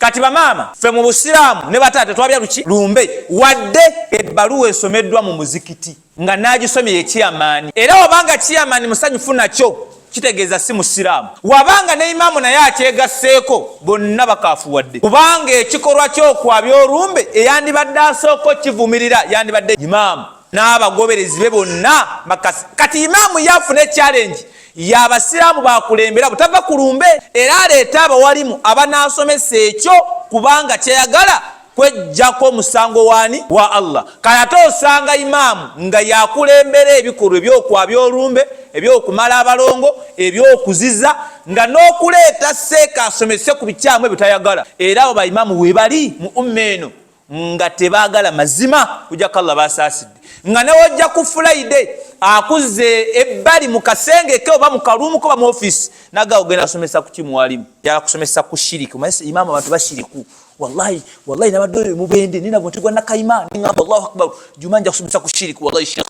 Kati bamaama ffe mu Busiraamu ne bataata twabya luki lumbe, wadde ebbaluwa esomeddwa mu muzikiti nga n'agisomye ye kiyamaani, era wabanga kiyamaani musanyufu nakyo kitegeeza si Musiraamu. Wabanga ne imaamu naye akyegasseeko, bonna bakaafuwadde, kubanga ekikolwa ky'okwabya olumbe eyandibadde asooka okivumirira yandibadde imaamu n'abagoberezi be bonna bakasi. Kati imaamu ye afune challenge y'Abasiraamu bakulembera butava ku lumbe, era aleete abawalimu abanaasomesa ekyo, kubanga kyeyagala kwejjako omusango waani wa Allah. Kale ate osanga imaamu nga yakulembera ebikolwa ebyokwabya olumbe, ebyokumala abalongo, ebyokuziza, nga n'okuleeta seeka asomese ku bikyamu ebyo tayagala. Era abo baimaamu webali mu umma eno nga tebaagala mazima kujjako Allah basaasidde, nga newojja ku Friday akuzze ebbali mu kasenge ke oba mu kaluumu ke oba mu ofiisi naga ogenda kusomesa ku kimuwalimu yakusomesa ku shiriki. Omanyi imaamu abantu bashiriku, wallahi wallahi nabadde oyo mubende nina bwe ntigwa nakayima ningamba Allahu akbar, juma nja kusomesa ku shiriki, wallahi sheikh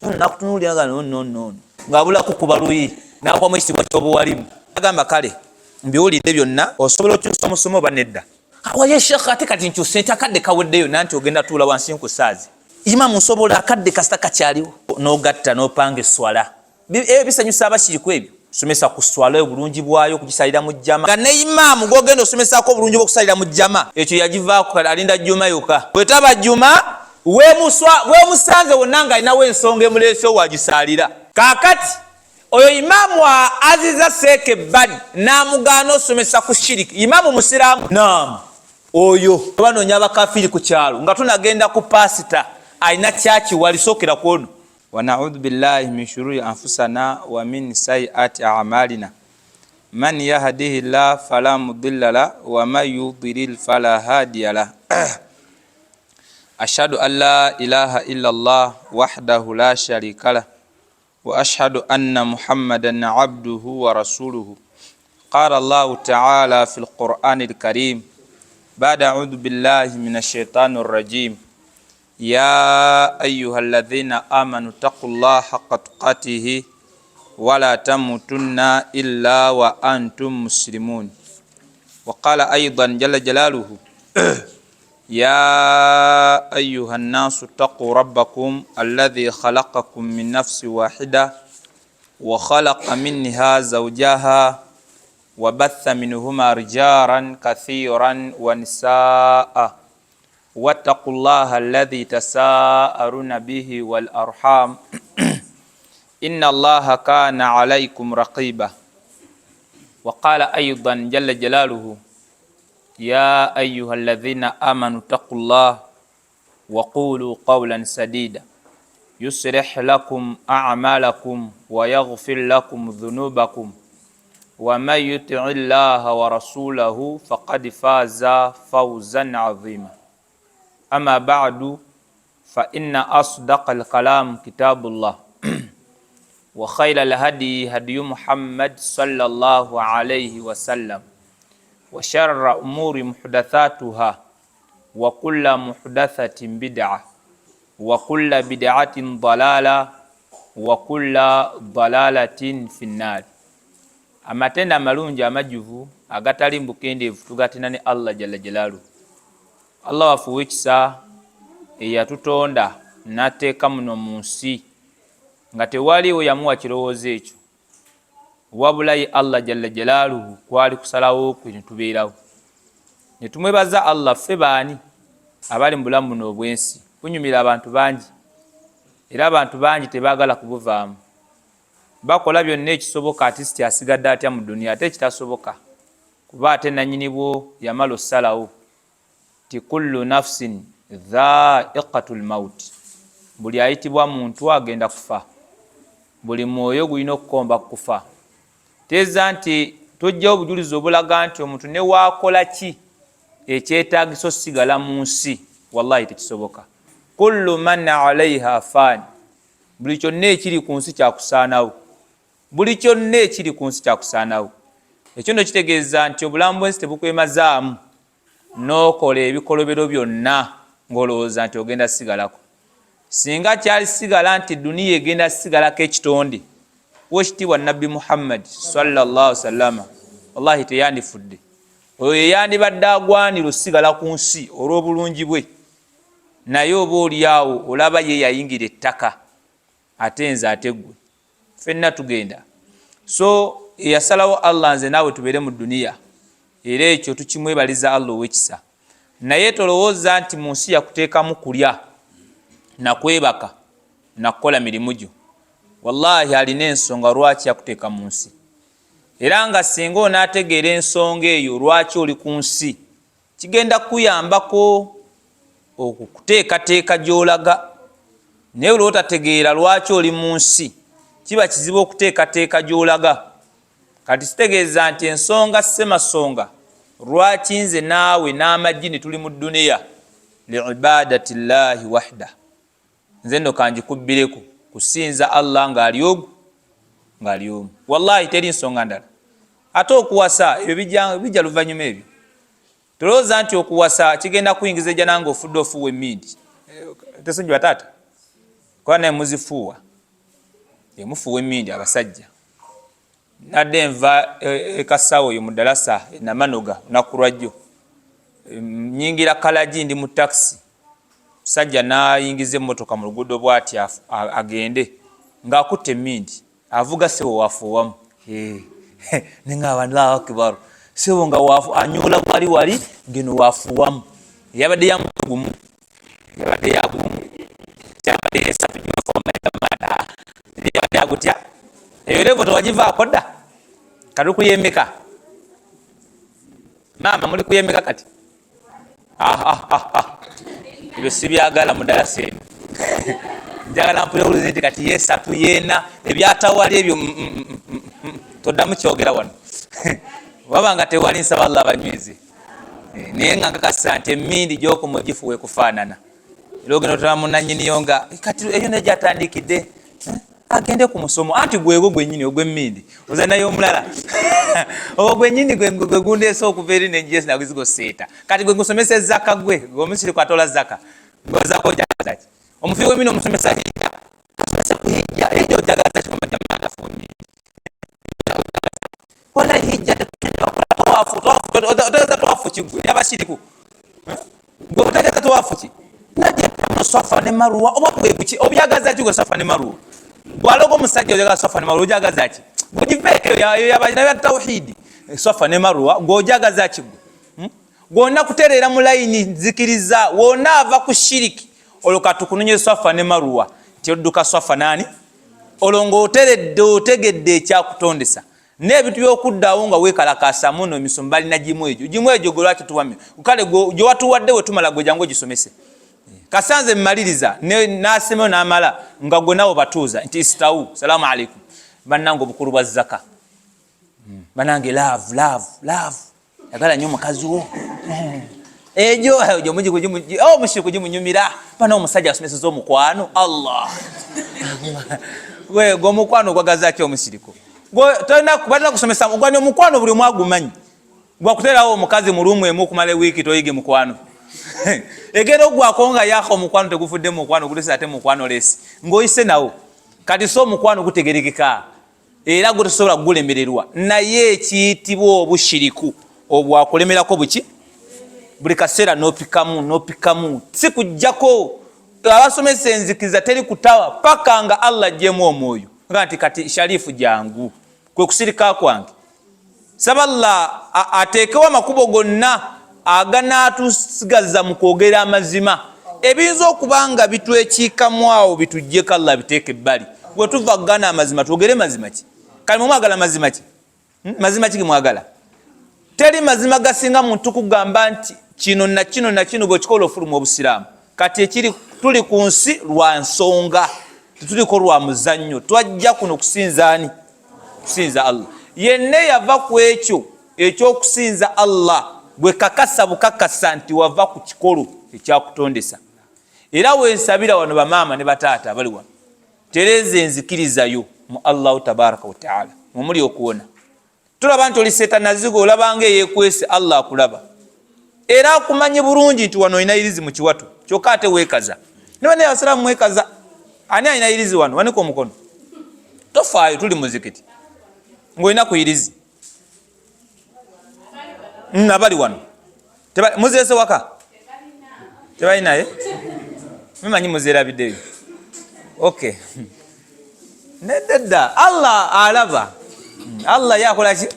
nakutunuulira nga no no no, ng'abulako kuba luyi n'akwamu ekitiibwa ky'obuwalimu, agamba kale mbiwulidde byonna, osobola okyusa omusomo oba nedda? Waye sheikh, ate kati nkyuse nti akadde kaweddeyo nanti ogenda tuula wansi nkusaazi. Imaamu nsobola, akadde kasita kakyaliwo, n'ogatta n'opanga esswala. Ebyo bisanyusa abashiriku ebyo. Somesa ku swala obulungi bwayo okugisalira mu jjama, nga ne imaamu gwogenda osomesako obulungi bw'okusalira mu jjama ekyo yagivaako, alinda jjuma yokka. Bwetaba jjuma wemusanze wonna ng'alinawo ensonga emuleese wagisalira. Kaakati oyo imaamu aziza seeka ebbali n'amugaana osomesa ku shiriki, imaamu musiraamu? Naamu. Oyo banoonya abakafiri ku kyalo nga tunagenda ku pasita alina kyaki walisookera ku ono. ونعوذ بالله من شرور أنفسنا ومن سيئات أعمالنا، من يهده الله فلا مضل له ومن يضلل فلا هادي له. أشهد أن لا إله إلا الله وحده لا شريك له وأشهد أن محمدا عبده ورسوله. قال الله تعالى في القرآن الكريم بعد أعوذ بالله من الشيطان الرجيم: يا أيها الذين آمنوا اتقوا الله حق تقاته ولا تموتن إلا وأنتم مسلمون. وقال أيضا جل جلاله: يا أيها الناس اتقوا ربكم الذي خلقكم من نفس واحدة وخلق منها زوجها وبث منهما رجالا كثيرا ونساء واتقوا الله الذي تساءلون به والأرحام إن الله كان عليكم رقيبا. وقال أيضا جل جلاله: يا أيها الذين آمنوا اتقوا الله وقولوا قولا سديدا يصلح لكم أعمالكم ويغفر لكم ذنوبكم ومن يطع الله ورسوله فقد فاز فوزا عظيما. أما بعد، فإن أصدق الكلام كتاب الله وخير الهدي هدي محمد صلى الله عليه وسلم وشر الأمور محدثاتها وكل محدثة بدعة وكل بدعة ضلالة وكل ضلالة في النار. Amatendo amalungi amajjuvu agatali mbukendeevu tugatina ne Allah jalla jalaalu, Allah waffe ow'ekisa eyatutonda n'ateeka muno mu nsi nga tewaliwo yamuwa kirowoozo ekyo, wabula ye Allah jalla jalaaluhu kwali kusalawo kwe ne tubeerawo ne tumwebaza Allah. Ffe baani abali mu bulamu buno obw'ensi? Bunyumira abantu bangi, era abantu bangi tebaagala kubuvaamu, bakola byonna ekisoboka atisiti asigadde atya mu duniya, ate ekitasoboka kuba ate nannyini bwo yamala ossalawo ti kullu nafsin dhaiqatu lmauti, buli ayitibwa muntu agenda kufa, buli mwoyo gulina okukomba kufa. Teeza nti tojjawo obujulizi obulaga nti omuntu ne waakola ki ekyetaagisa osigala mu nsi, wallahi tekisoboka. Kullu man alaiha fan, buli kyonna ekiri ku nsi kyakusaanawo, buli kyonna ekiri ku nsi kyakusaanawo. Ekyo nno kitegeeza nti obulamu bw'ensi tebukwemazaamu n'okola ebikolobero byonna ng'olowooza nti ogenda sigalako. Singa kyali sigala nti duniya egenda sigalako ekitonde wekitiibwa Nabbi Muhammad sallallahu sallama, wallahi teyandifudde. Oyo yeyandibadde agwanira osigala ku nsi olw'obulungi bwe, naye oba oliawo olaba ye yayingira ettaka, ate nze, ate ggwe, ffenna tugenda. So eyasalawo Allah nze naawe tubeere mu duniya, era ekyo tukimwebaliza Allah ow'ekisa. Naye tolowooza nti mu nsi yakuteekamu kulya nakwebaka nakukola mirimu gyo. Wallahi alina ensonga lwaki yakuteeka mu nsi, era nga singa onaategeera ensonga eyo lwaki oli ku nsi, kigenda kukuyambako okukuteekateeka gy'olaga. Naye olwotategeera lwaki oli mu nsi, kiba kizibu okuteekateeka gy'olaga. Kati kitegeeza nti ensonga ssemasonga lwaki nze naawe n'amajjini tuli mu duniya, liibadati llahi wahda. Nze nno kanjikubbireko kusinza Allah ng'ali ogu, ng'ali omu. Wallahi teri nsonga ndala. Ate okuwasa ebyo bijja luvannyuma. Ebyo tolowooza nti okuwasa kigenda kuyingiza ejjana nga ofudde ofuuwa emmindi. Tesonyiwa taata, kuba naye muzifuuwa, emufuuwa emmindi abasajja. Nadde nva ekasawo oyo mu ddalasa enamanoga lunaku lwajjo, nyingira Kalagi, ndi mu takisi, musajja n'ayingiza emmotoka mu luguudo bw'ati agende ng'akutte emmindi avuga. Sebo wafuuwamu, nengamba Allahu akbar, sebo nga anyoola wali wali ngeno wafuuwamu. Yabadde ya mutwe gumu, yabadde yagumu, yabadde esatu, yabadde agutya. Eyo level tewagivaako dda. Kati kuyembeka maama, muli kuyembeka kati. Ah, ah, ah, ebyo sibyagala mu ddalasa eno. Njagala mpulewulize nti kati yesatu yena ebyatawali ebyo toddamu kyogera wano. Waba nga tewali, nsaba Allah abanyweze. Naye nga nkakasa nti emindi gyokoma ogifuwa ekufaanana, era ogenda otala munanyiniyo nga kati eyo negyatandikidde agende ku musomo. Anti gwegwo gwenyini ogw'emmindi ozanayo omulala, ogwo gwenyini gwe gundeese okuva eri nenjesi naguzigo seeta. Kati gwe gusomesa ezaka, gwe omusiri kwatola zaka ngozako ojagazaki? Omufi w'emini omusomesa hijja, asomesa ku hijja, hijja ojagazaki? Kola hijja, otegeza tawafu ki gwe yabashiriku? Gwe otegeza tawafu ki? Safa ne Maruwa oba bwebuki obyagaza ki gwe? Safa ne Maruwa bwaloga omusajja, oyagala Safa ne Maruwa ojagaza ki? Gwegiveeko eyo tawhidi. Safa ne Maruwa gweojagaza ki gwe? Gwonna kutereera mu layini nzikiriza, wonna ava ku shiriki, olwo katukunonye Safa ne Maruwa nti odduka Safa nani, olwo ng'oteredde otegedde ekyakutondesa n'ebintu by'okuddawo nga weekalakaasa muno emisomo balina gimu egyo gimu egyo. Gwe lwaki tuwamye? Kale gye watuwadde we tumala, gwe jangu ogisomese. Kasanze mmaliriza n'asemayo n'amala nga gwe nawe batuuza nti istawu. Salaamu aleikum bannange. Obukulu bwa zaka banange, love, love, love, yagala nnyo omukazi wo. Egyo omushiri kugimunyumira bana. Omusajja asomeseza omukwano, Allah gwe omukwano ogwagaza ki omusiriko? Balina kusomesa gwani omukwano? Buli omu agumanyi. Gwakuterawo omukazi mu room emu okumala ewiiki toyige mukwano, egenda ogwako nga yaka omukwano tegufudde mukwano gulese ate mukwano lesi ng'oyise nawo kati. So omukwano gutegerekeka era gwe tosobola kugulemererwa, naye ekiyitibwa obushiriku obwakulemerako buki buli kaseera nopikamu nopikamu. Si kujjako abasomesa enzikiriza teri kutawa paka nga Allah ajjemu omwoyo nga nti kati Sharifu jangu. Kwe kusirika kwange, saba Allah ateekewo amakubo gonna aganaatusigaza mu kwogera amazima. Ebiyinza okuba nga bitwekiikamu awo bituggyeko, Allah biteeke ebbali. Bwe tuva kugana amazima, twogere mazima ki? Kale mwemwagala mazima ki? Mazima ki gemwagala? Teri mazima gasinga muntu kugamba nti kino na kino na kino bwekikola ofuluma obusiraamu. Kati ekiri, tuli ku nsi lwa nsonga, tetuliko lwa muzannyo. Twajja kuno kusinza ani? Kusinza Allah. Yenna yava ku ekyo ekyokusinza Allah, gwe kakasa bukakasa nti wava ku kikolo ekyakutondesa. Era wensabira wano bamaama ne bataata abali wano, tereeza enzikirizayo mu Allahu tabaraka wataala mumuli okuwona. Tulaba nti oli setanazigo, olabanga eyekwese. Allah akulaba era akumanyi bulungi nti wano olina irizi mu kiwato, kyokka ate weekaza. Niba naye abasiraamu mwekaza. Ani alina irizi wano? Wanika omukono, tofaayo, tuli muzikiti ng'olina ku irizi. Abali wano muzirese waka tebalinaye mimanyi muzerabiddeyo. Okay, nedda, Allah alaba, Allah yakola ki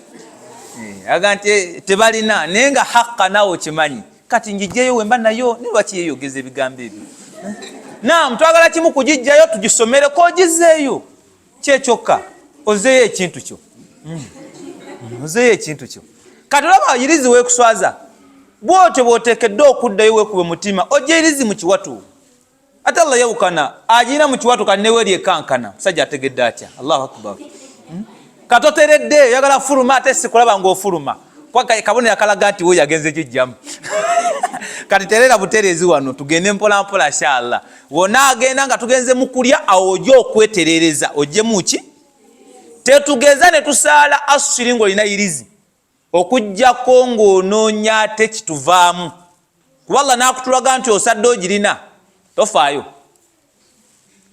aga nti tebalina, naye nga haqqa naawe okimanyi. Kati njijjeyo wemba nayo, naye lwaki yeyogeza ebigambo ebyo? Naam, twagala kimu kugijjayo tugisomereko, ogizeeyo kyekyokka, ozeeyo ekintu kyo, ozeeyo ekintu kyo. Kati olaba yirizi weekuswaza bwotyo bw'oteekeddwa okuddayo weekube mutima ojja irizi mu kiwatu. Ate Allah yawukana agirina mu kiwatu, kati neweeri ekankana. Musajja ategedde atya? Allahu akbar. Katoteredde oyagala fuluma, ate sikulaba ng'ofuluma kabonero akalaga nti we yagenze kijjamu. Kati terera butereezi wano, tugende mpolampola inshallah. Wona agenda nga tugenze mu kulya, awo ojja okweterereza ojjemu ki tetugeza ne tusaala asiri ng'olina yirizi, okuggyako ng'onoonya ate kituvaamu, kuba Allah n'akutulaga nti osadde ogirina, tofaayo.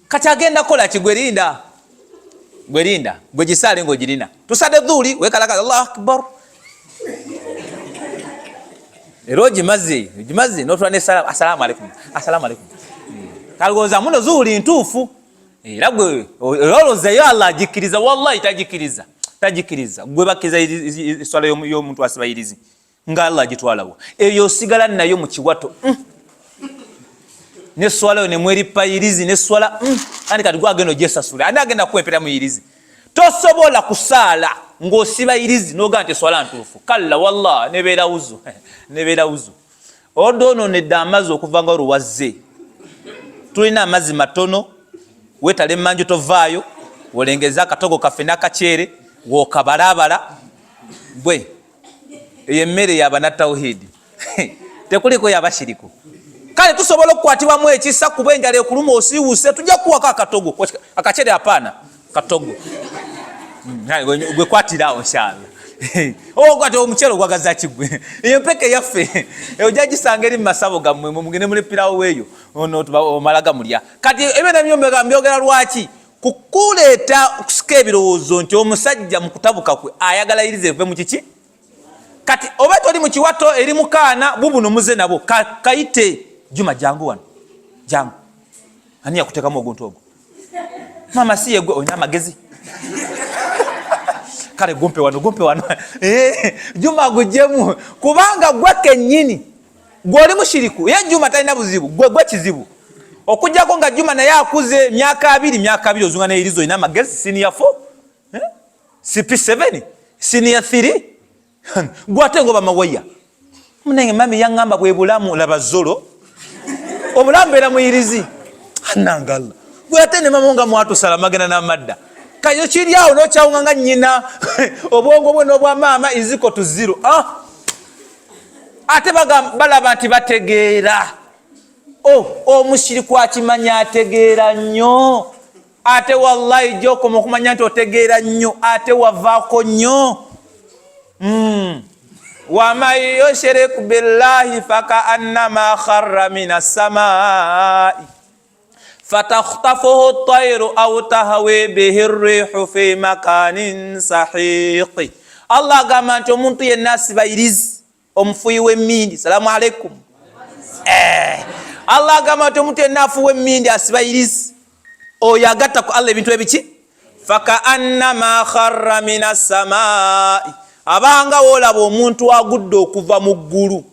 Kati agenda kukola ki? Gwerinda, gwerinda, gwe gisaale ng'ogirina. Tusadde dhuuli, wekalaka Allahu akbar, era ogimaze, ogimaze notula ne salamu, assalamu alaikum, assalamu alaikum. Kalowooza muno zuuli ntuufu, era gwe olowoozayo Allah agikkiriza. Wallahi tagikkiriza, tagikkiriza. Gwe bakkiriza eswala y'omuntu asiba yirizi nga Allah agitwalawo? Eyo osigala nayo mu kiwato neswala yo nemweripa yirizi neswala andi. Kati gwagenda ogyesasula, ani agenda kuwempera mu yirizi? Tosobola kusaala ng'osiba yirizi nogaa nti eswala ntuufu. Kalla, wallah, nebeera wuzu, nebeera wuzu. Odde ononedde amazzi okuva nga oluwazze, tulina amazzi matono, weetala emmanju tovaayo, olengeza akatogo kaffe n'akaceere wokabalabala gwe. Eyo emmere yabanatawhidi, tekuliko yabashiriku. Kale tusobola okukwatibwamu ekisa kuba enjala ekuluma, osiiwuse, tujja kukuwako akatogo akacere, apaana katogo gwe kwatirawo inshallah. Ogwati omuceere ogwagaza kigwe, eyo mpeke yaffe ojja gisanga eri mu masabo gammwe, mugende muli pirawo weeyo omala gamulya. Kati ebyo nabyo mbyogera lwaki? Kukuleeta okusika ebirowoozo nti omusajja mu kutabuka kwe ayagala yiriza eve mu kiki. Kati oba toli mu kiwato eri mukaana bubuno muze nabo kayite Juma, jangu wano, jangu, ani yakuteekamu oguntu ogwo? Maama si yegwe olina amagezi? Kale gumpe wano, gumpe wano. Juma gujjemu, kubanga gwe kennyini gwe oli mushiriku. Ye Juma talina buzibu, gwe gwe kizibu, okujjako nga Juma naye akuze myaka 20, myaka 20 ozunga neyirizo, olina amagezi? Senior 4, CP7, senior 3, gwe ate ngoba mawaya munenge. Mami yaŋŋamba bwe bulamu, laba zolo obulamu beera muyirizi anangalla gwe ate ne mama nga mwatusala magenda n'amadda kayo kiri awo nokyawunga nga nnyina obwongo bwe n'obwa maama iziko to zero. Ah! Ate balaba nti bategeera. Oh, omusiriku akimanya ategeera nnyo, ate wallahi gyokoma okumanya nti otegeera nnyo ate wavaako nnyo. Waman yushrik billahi fakaannama kharra min assamai fatakhtafuhu tairu au tahwi bihi rihu fi makanin sahiqi. Allah agamba nti omuntu yenna asiba irizi, omufuyi w'emmindi, salamu aleikum. Allah agamba nti omuntu yenna afuuwa emmindi asiba irizi, oyo agatta ku Allah ebintu ebiki, fakaannama kharra min assamai, abanga woolaba omuntu agudde okuva mu ggulu,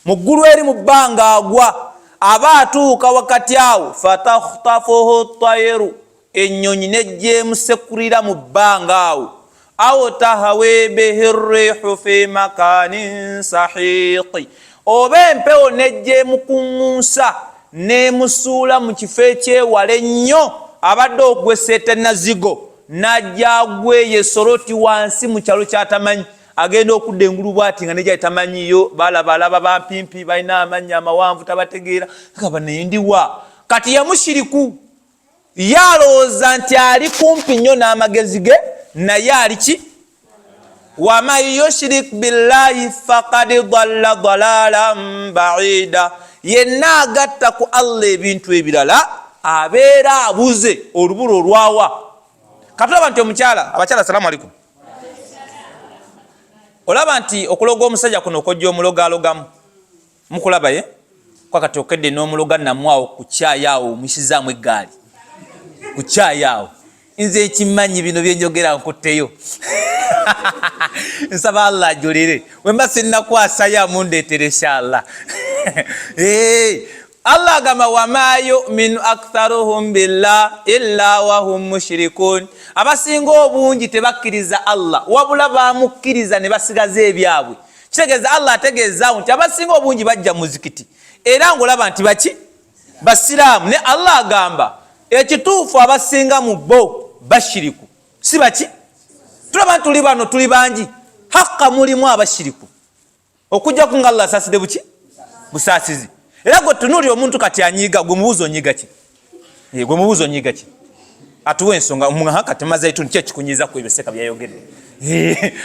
mu ggulu eri mu bbanga agwa, aba atuuka wakati awo, fatakhtafuhu tairu, ennyonyi nejjemusekulira mu bbanga awo, au tahwi bihi rihu fi makanin sahiqi, oba empewo nejjemukuŋŋunsa nemusuula mu kifo ekyewala ennyo, abadde ogweseeta nazigo najja agweyo esoroti wansi mu kyalo kyatamanyi, agenda okudda engulu bwati nga nejali tamanyiyo, balaba alaba bampimpi balina amannya amawanvu tabategeera, gaba naye ndiwa? Kati yamushiriku ye alowooza nti ali kumpi nnyo n'amagezi ge, naye ali ki? Waman yushrik billahi fakad dalla dalalan baida, yenna agatta ku Allah ebintu ebirala abeera abuze olubula olwawa. Katulaba nti omukyala, abakyala, assalamu alaikum. Olaba nti okuloga omusajja kuno okojja omulogaalogamu mukulaba ye kwakati okedde n'omuloga namwawo ku kyayi awo omusizaamu eggaali ku kyayi awo. Nze nkimanyi bino byenjogera nkutteyo. Nsaba Allah ajulire wemba sinnakwasayo amundeetere inshallah. Allah agamba wama yuminu aktharuhum billah illa wahum mushrikun, abasinga obungi tebakkiriza Allah wabula bamukkiriza ne basigaza ebyabwe. Kitegeeza Allah ategeezaawo nti abasinga obungi bajja muzikiti era ng'olaba nti baki basiraamu, ne Allah agamba ekituufu abasinga mu bo bashiriku, si baki. Tulaba nti tuli bano tuli bangi, hakka mulimu abashiriku okujjako nga Allah asaasidde buki busaasizi. Era gwe tunuulira omuntu kati anyiiga, gwe mubuuza onyiiga ki? Gwe mubuuza onyiiga ki? Atuwa ensonga kati mazaituni ki ekikunyiiza ku ebyo Seka byayogedde?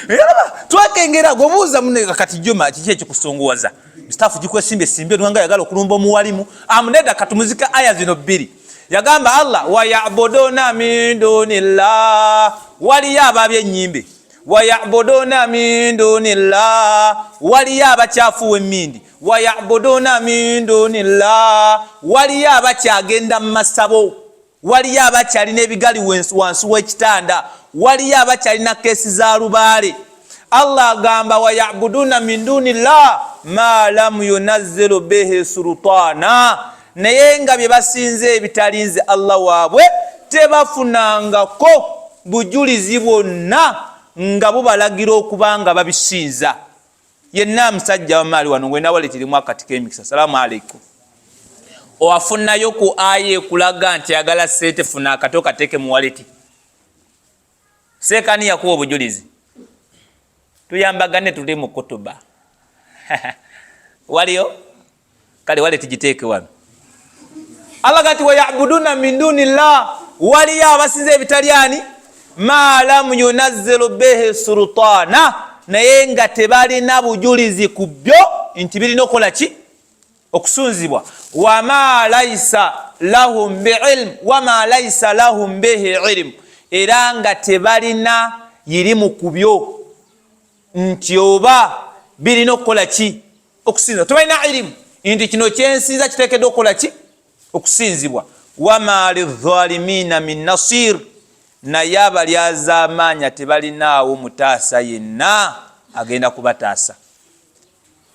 Era twakengera gwe obuuza munne kati Juma kiki ekikusongowaza? Staff gikwesimbe simbe nwanga yagala okulumba omuwalimu amuneda katumuzika aya zino bbiri. Yagamba Allah wayabuduna min dunillah, waliyo ababye ennyimbe, wayabuduna min dunillah, waliyo abakyafuwa emmindi, wayabuduna min dunillah, waliyo abakyagenda mu masabo, waliyo abakyalina ebigali wansi w'ekitanda, waliyo abakyalina keesi za lubaale. Allah agamba wayabuduna min dunillah ma lam yunazzilu bihi sultana, naye nga bye basinze ebitalinze Allah waabwe tebafunangako bujulizi bwonna nga bubalagira okuba nga babisinza. Yenna musajja wamaali wano ngwena waleetirimu akati k'emikisa. Salaamu aleikum. Owafunayo ku aya ekulaga nti ayagala ssente, funa akati okateeke mu waleti. Seekani yakuwa obujulizi, tuyambagane tuli mu kutuba. Waliyo kale waleti giteeke wano. Allah gati wayabuduna min dunillah, waliyo abasinza ebitali ani ma lam yunazzilu bihi sultana, naye nga tebalina bujulizi ku byo nti birina okukola ki okusunzibwa. Wama laisa lahum biilm, wama laisa lahum bihi ilm, era nga tebalina yirimu ku byo nti oba birina okukola ki okusinzibwa, tebalina ilimu nti kino kyensinza kiteekeddwa okukola ki okusinzibwa. Wama lidhalimina min nasir, naye abalyazaamaanya tebalinaawo mutaasa yenna agenda kubataasa.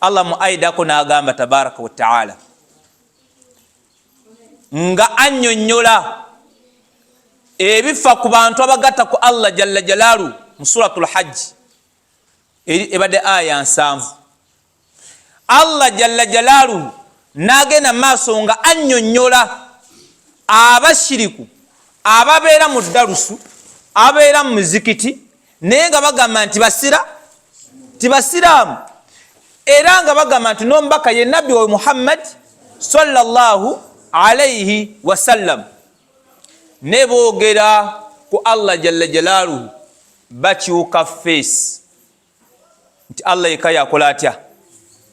Allah mu aidako n'agamba tabaraka wataala nga annyonnyola ebifa ku bantu abagatta ku Allah jalla jalaalu mu suratul hajji ebadde aya 7. Allah jalla jalaaluhu n'agenda maaso nga annyonnyola abashiriku ababeera mu ddalusu, ababeera mu muzikiti, naye nga bagamba nti basira tibasiraamu, era nga bagamba nti n'omubaka ye nabbi wawe Muhammad sallallahu alaihi wasallam, ne boogera ku Allah jalla jalaaluhu bakyuka feesi nti Allah yekka yakola atya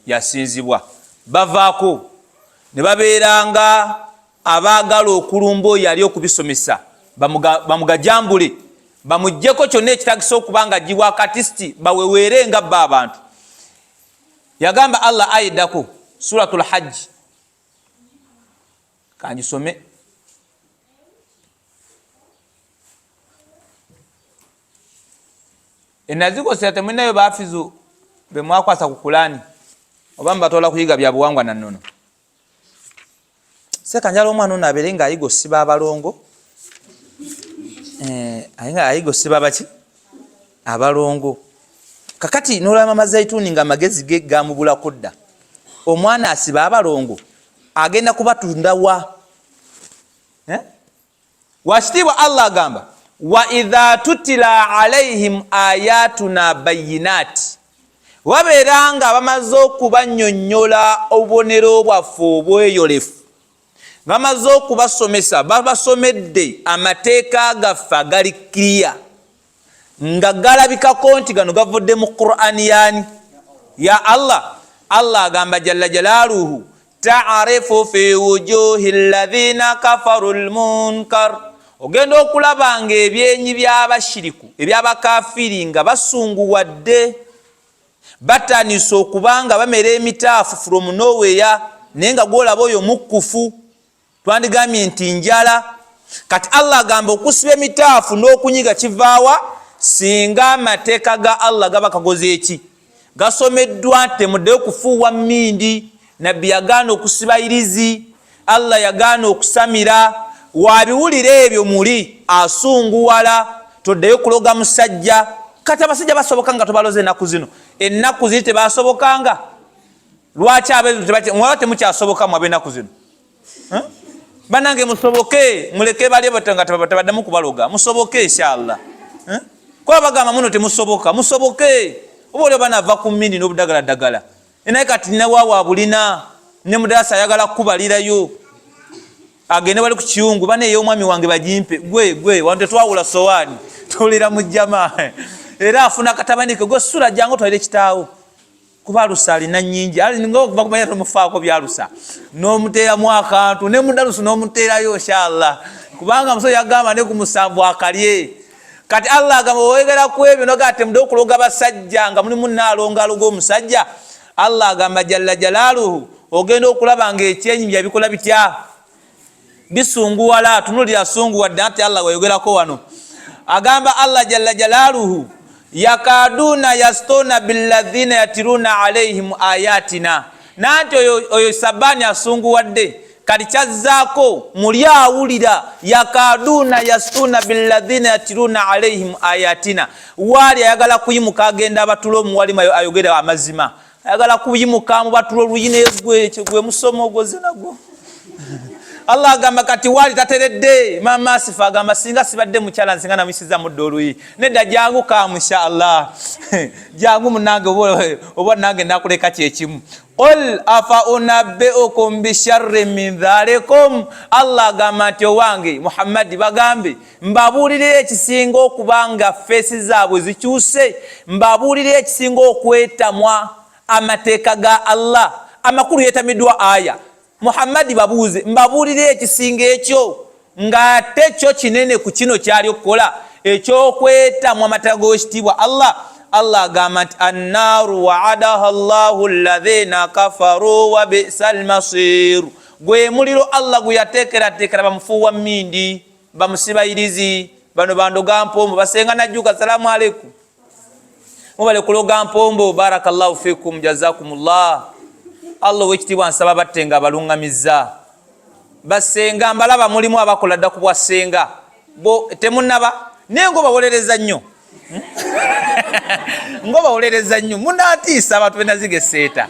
yasinzibwa. Bavaako ne babeeranga abaagala okulumba oyo ali okubisomesa, bamugajambule bamuggyeko kyonna ekitagisa okuba nga aggyibwa akatisiti, baweweere nga bba abantu. Yagamba Allah ayiddako suratul hajji, kangisome. Enazikosera temulinayo bafizu be mwakwasa ku Kulani oba mubatwala kuyiga bya buwangwa na nnono. Seeka njala omwana ono abeere ng'ayiga osiba abalongo, nga ayiga osiba baki abalongo. Kakati n'olaba Mama Zaituni nga amagezi ge gamubulako dda, omwana asiba abalongo agenda kubatunda wa? Wakitiibwa Allah agamba wa idha tutila alaihim ayatuna bayinati, wabeera nga bamaze okubannyonnyola obubonero bwaffe obweyolefu, bamaze okubasomesa, babasomedde amateeka gaffe agali kiriya nga galabikako nti gano gavudde mu Qur'ani yani ya Allah. Allah agamba jalla jalaaluhu ta'rifu fi wujuhi alladhina kafaru almunkar, ogenda okulaba nga ebyenyi by'abashiriku eby'abakafiri nga basunguwadde. Batandise okubanga bamera emitaafu from nowhere, naye nga gwolaba oyo mukkufu, twandigambye nti njala. Kati Allah agamba okusiba emitaafu n'okunyiga kivaawa singa amateeka ga Allah gaba kagoze eki gasomeddwa nti temuddeyo kufuuwa mmindi. Nabbi yagaana okusiba irizi, Allah yagaana okusamira. Wabiwulira ebyo muli asunguwala, toddeyo kuloga musajja. Kati abasajja basoboka nga tobaloze ennaku zino, ennaku ziri tebasobokanga. Lwaki abe temukyasoboka mu ab'ennaku zino? Banange musoboke, muleke bali nga tebaddamu kubaloga, musoboke inshallah. Kuba bagamba muno temusoboka, musoboke. Oba oli banava ku mmindi n'obudagaladdagala, naye kati newaawa bulina ne mudalasa ayagala kukubalirayo agende wali ku kiyungu, bana ey'omwami wange bagimpe. Gwe gwe wano tetwawula sowaani, tulira mu jjama. Era afuna akatabanike gwe sula jangu otwalire kitaawo, kuba alusa alina nyingi ngaokuva tomufaako byalusa n'omuteeramu akantu ne mudalusu n'omuteerayo inshallah, kubanga muso yagamba ne ku musanvu akalye. Kati Allah agamba owegera ku ebyo nogaa temudde okuloga basajja nga mulimu naalongaalo g'omusajja. Allah agamba jalla jalaaluhu, ogenda okulaba nga ekyenyi byabikola bitya, bisunguwala. Tunulira asunguwadde anti Allah weyogerako wano agamba Allah jalla jalaaluhu, yakaduna yastona billadhina yatiruna alaihim ayatina. Nanti oyo Sabani asunguwadde, kati kyazzaako muli awulira yakaduna yastuna billadhina yatiruna alaihim ayatina. Waali ayagala kuyimuka agenda abatula omuwalimu ayogera amazima, ayagala kuyimuka mubatula oluyina egwe gwe musomo gwoze nagwo. Allah agamba kati waali tateredde. Mama Asifa agamba singa sibadde mukyala nsinga namuyisiza mudde oluyi. Nedda, jangu kaamu inshallah, jangu munange, oba nange nakuleka kyekimu. Qul afa unabbiukum bisharri min dhalikum. Allah agamba nti owange Muhammadi, bagambe mbabuulire ekisinga okuba nga feesi zaabwe zikyuse, mbabuulire ekisinga okwetamwa amateeka ga Allah. Amakulu yeetamiddwa aya Muhammadi, babuuze mbabuulire ekisinga ekyo ng'ate kyo kinene ku kino kyali okukola ekyokwetamwa amateeka g'owekitiibwa Allah. Allah agamba nti annaaru waadaha llahu alladhina kafaru wa bisa almasiru. Gwe muliro Allah gwe yateekerateekera bamufuuwa mmindi, bamusibayirizi, bano bandoga mpombo. Basenga najjuka, salaamu aleikum, mubale kuloga mpombo. Barakallahu fikum, jazakumullah. Allah owekitiibwa nsaba batte nga abalungamizza. Basenga mbalaba mulimu abakola dda ku bwasenga bo temunaba, naye ngaobawolereza nnyo, ngaobawolereza nnyo, munatiisa abantu benaziga eseeta.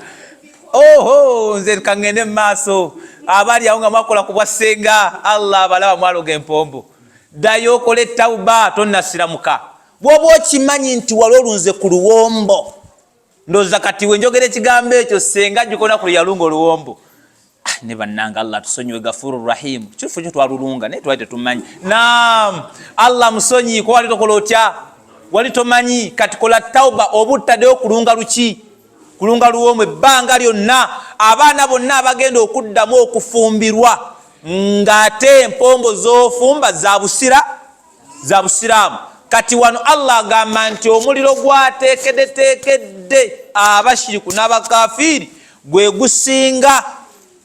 Oho, nze kaŋŋende mu maaso. Abali awo nga mwakola ku bwasenga, Allah abalaba, mwaloga empombo, ddayo okole tauba, tonnasiramuka. Bw'oba okimanyi nti wali olunze ku luwombo, ndowooza kati wenjogera ekigambo ekyo senga jjukona ku luyalunga oluwombo. Ah, ne bannanga, Allah tusonyiwe, gafuru rahimu. Kitufu kyo twalulunga naye twali tetumanyi. Naam, Allah musonyi, kuba wali tokola otya, wali tomanyi. Kati kola tauba obuttaddeyo kulunga luki, kulunga luwombo ebbanga lyonna. Abaana bonna abagenda okuddamu okufumbirwa ng'ate empombo z'ofumba za busira, za busiraamu. Kati wano Allah agamba nti omuliro gwateekeddeteekedde abashiriku n'abakafiiri gwe gusinga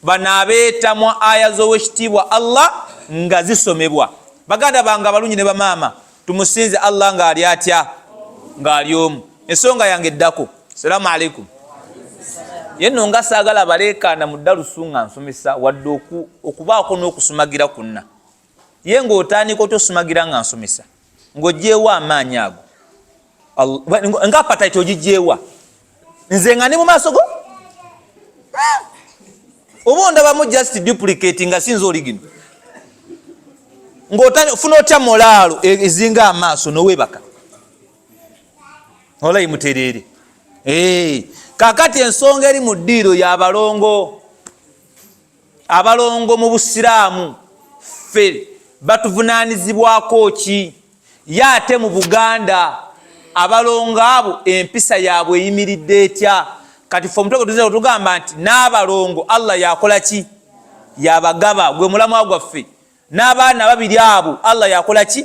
bano abeetamwa aya z'owekitiibwa Allah nga zisomebwa. Baganda bange abalungi ne bamaama, tumusinze Allah ng'ali atya, ng'ali omu. Ensonga yange eddako, salaamu aleikum. Ye nno nga saagala baleekaana mu ddalusu nga nsomesa, wadde okubaako n'okusumagira kunna. Ye ng'otandika otya osumagira nga nsomesa, ng'oggyeewo amaanyi ago nga apatite ogigyewa nze nga ndi mu maaso go? Oba ondabamu just duplicate nga sinza oligino, ng'ofuna otya molaalo ezinga amaaso nowebaka olayi mutereere. Kakati ensonga eri mu ddiiro y'abalongo. Abalongo mu busiraamu ffe batuvunaanizibwako ki? Ye ate mu Buganda abalongo abo empisa yaabwe eyimiridde etya? Kati ffe omutwe gwe tugamba nti n'abalongo Allah yakola ki, yabagaba, gwe mulamwa gwaffe. N'abaana babiri abo Allah yakola ki?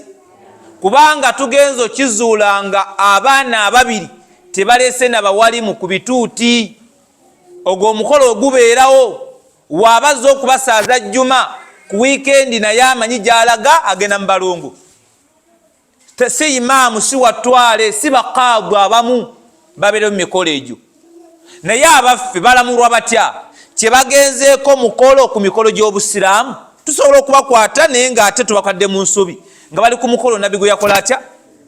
Kubanga tugenza okizuula nga abaana ababiri Tebalese na bawalimu ku bituuti. Ogwo omukolo ogubeerawo waabazza okubasaaza Jjuma ku wiikendi, naye amanyi gy'alaga, agenda mu balongo. Si imaamu, si watwale, si bakaagwe, abamu babeere mu mikolo egyo. Naye abaffe balamulwa batya? Kyebagenzeeko mukolo ku mikolo gy'Obusiraamu, tusobola okubakwata, naye ng'ate tubakadde mu nsobi nga bali ku mukolo Nabbi gwe yakola atya,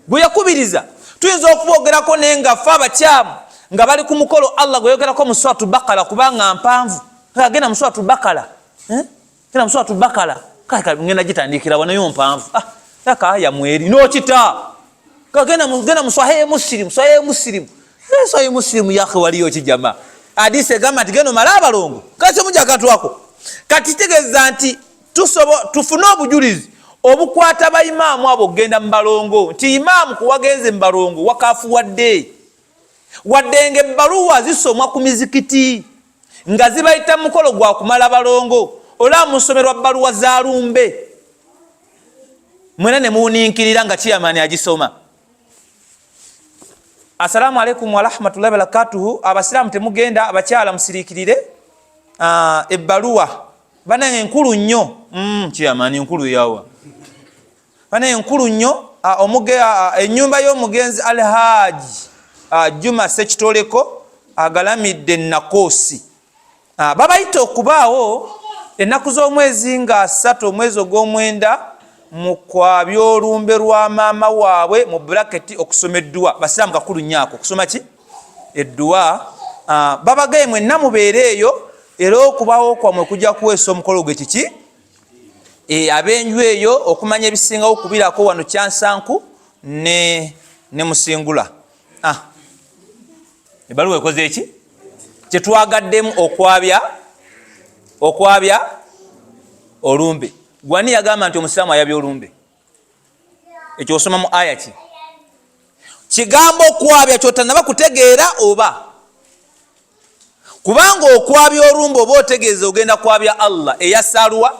gwe yakubiriza. Tuyinza okubogerako, naye nga fe abakyamu nga bali ku mukolo Allah gwe yogerako mu Suratu Bakara, kubanga mpanvu. Agenda mu Suratu Bakara, eh? Genda mu Suratu Bakara, ngenda gitandikira wanayo mpanvu, ah, akaya mweri nokita. Genda mu Swahihi Muslim, Swahihi Muslim, eh, Swahihi Muslim yake waliyo kijama hadisi egamba nti genda omale abalongo kasi omuja akantu ako. Kati kitegeeza nti tufune obujulizi obukwata baimaamu abo okugenda mu balongo, nti imaamu kuwagenze mu balongo wakafuwadde, wadde nga ebbaluwa zisomwa ku mizikiti nga zibayita mukolo gwa kumala balongo. Olaba musomerwa bbaluwa za lumbe, mwena ne muwuninkirira nga kiyamaani agisoma. Assalamu alaikum warahmatullahi barakatuhu. Abasiraamu temugenda, abakyala musiriikirire. Ebbaluwa banange enkulu nnyo. Kiyamaani enkulu yawa banaye enkulu nnyo. Ennyumba y'omugenzi Alhaji Juma Sekitoleko agalamidde Nakoosi, babayita okubaawo ennaku z'omwezi nga 3 omwezi ogw'omwenda mu kwabyolumbe lwa maama waabwe, mu buraketi okusoma edduwa. Basiraamu, kakulu nnyo ako, okusoma ki edduwa. Babagaye mwenna mubeere eyo, era okubawo kwammwe kujja kuweesa omukolo gwe kiki. Ab'enju eyo okumanya ebisingawo okubirako wano Kyansanku ne Musingula. Ebbaluwa ekoze eki kyetwagaddemu okwabya olumbe. Gwani yagamba nti omusiraamu ayabya olumbe? Ekyo osoma mu aya ki? Kigambo okwabya kyotanaba kutegeera, oba kubanga okwabya olumbe oba otegeeza ogenda kwabya Allah eyasaaluwa.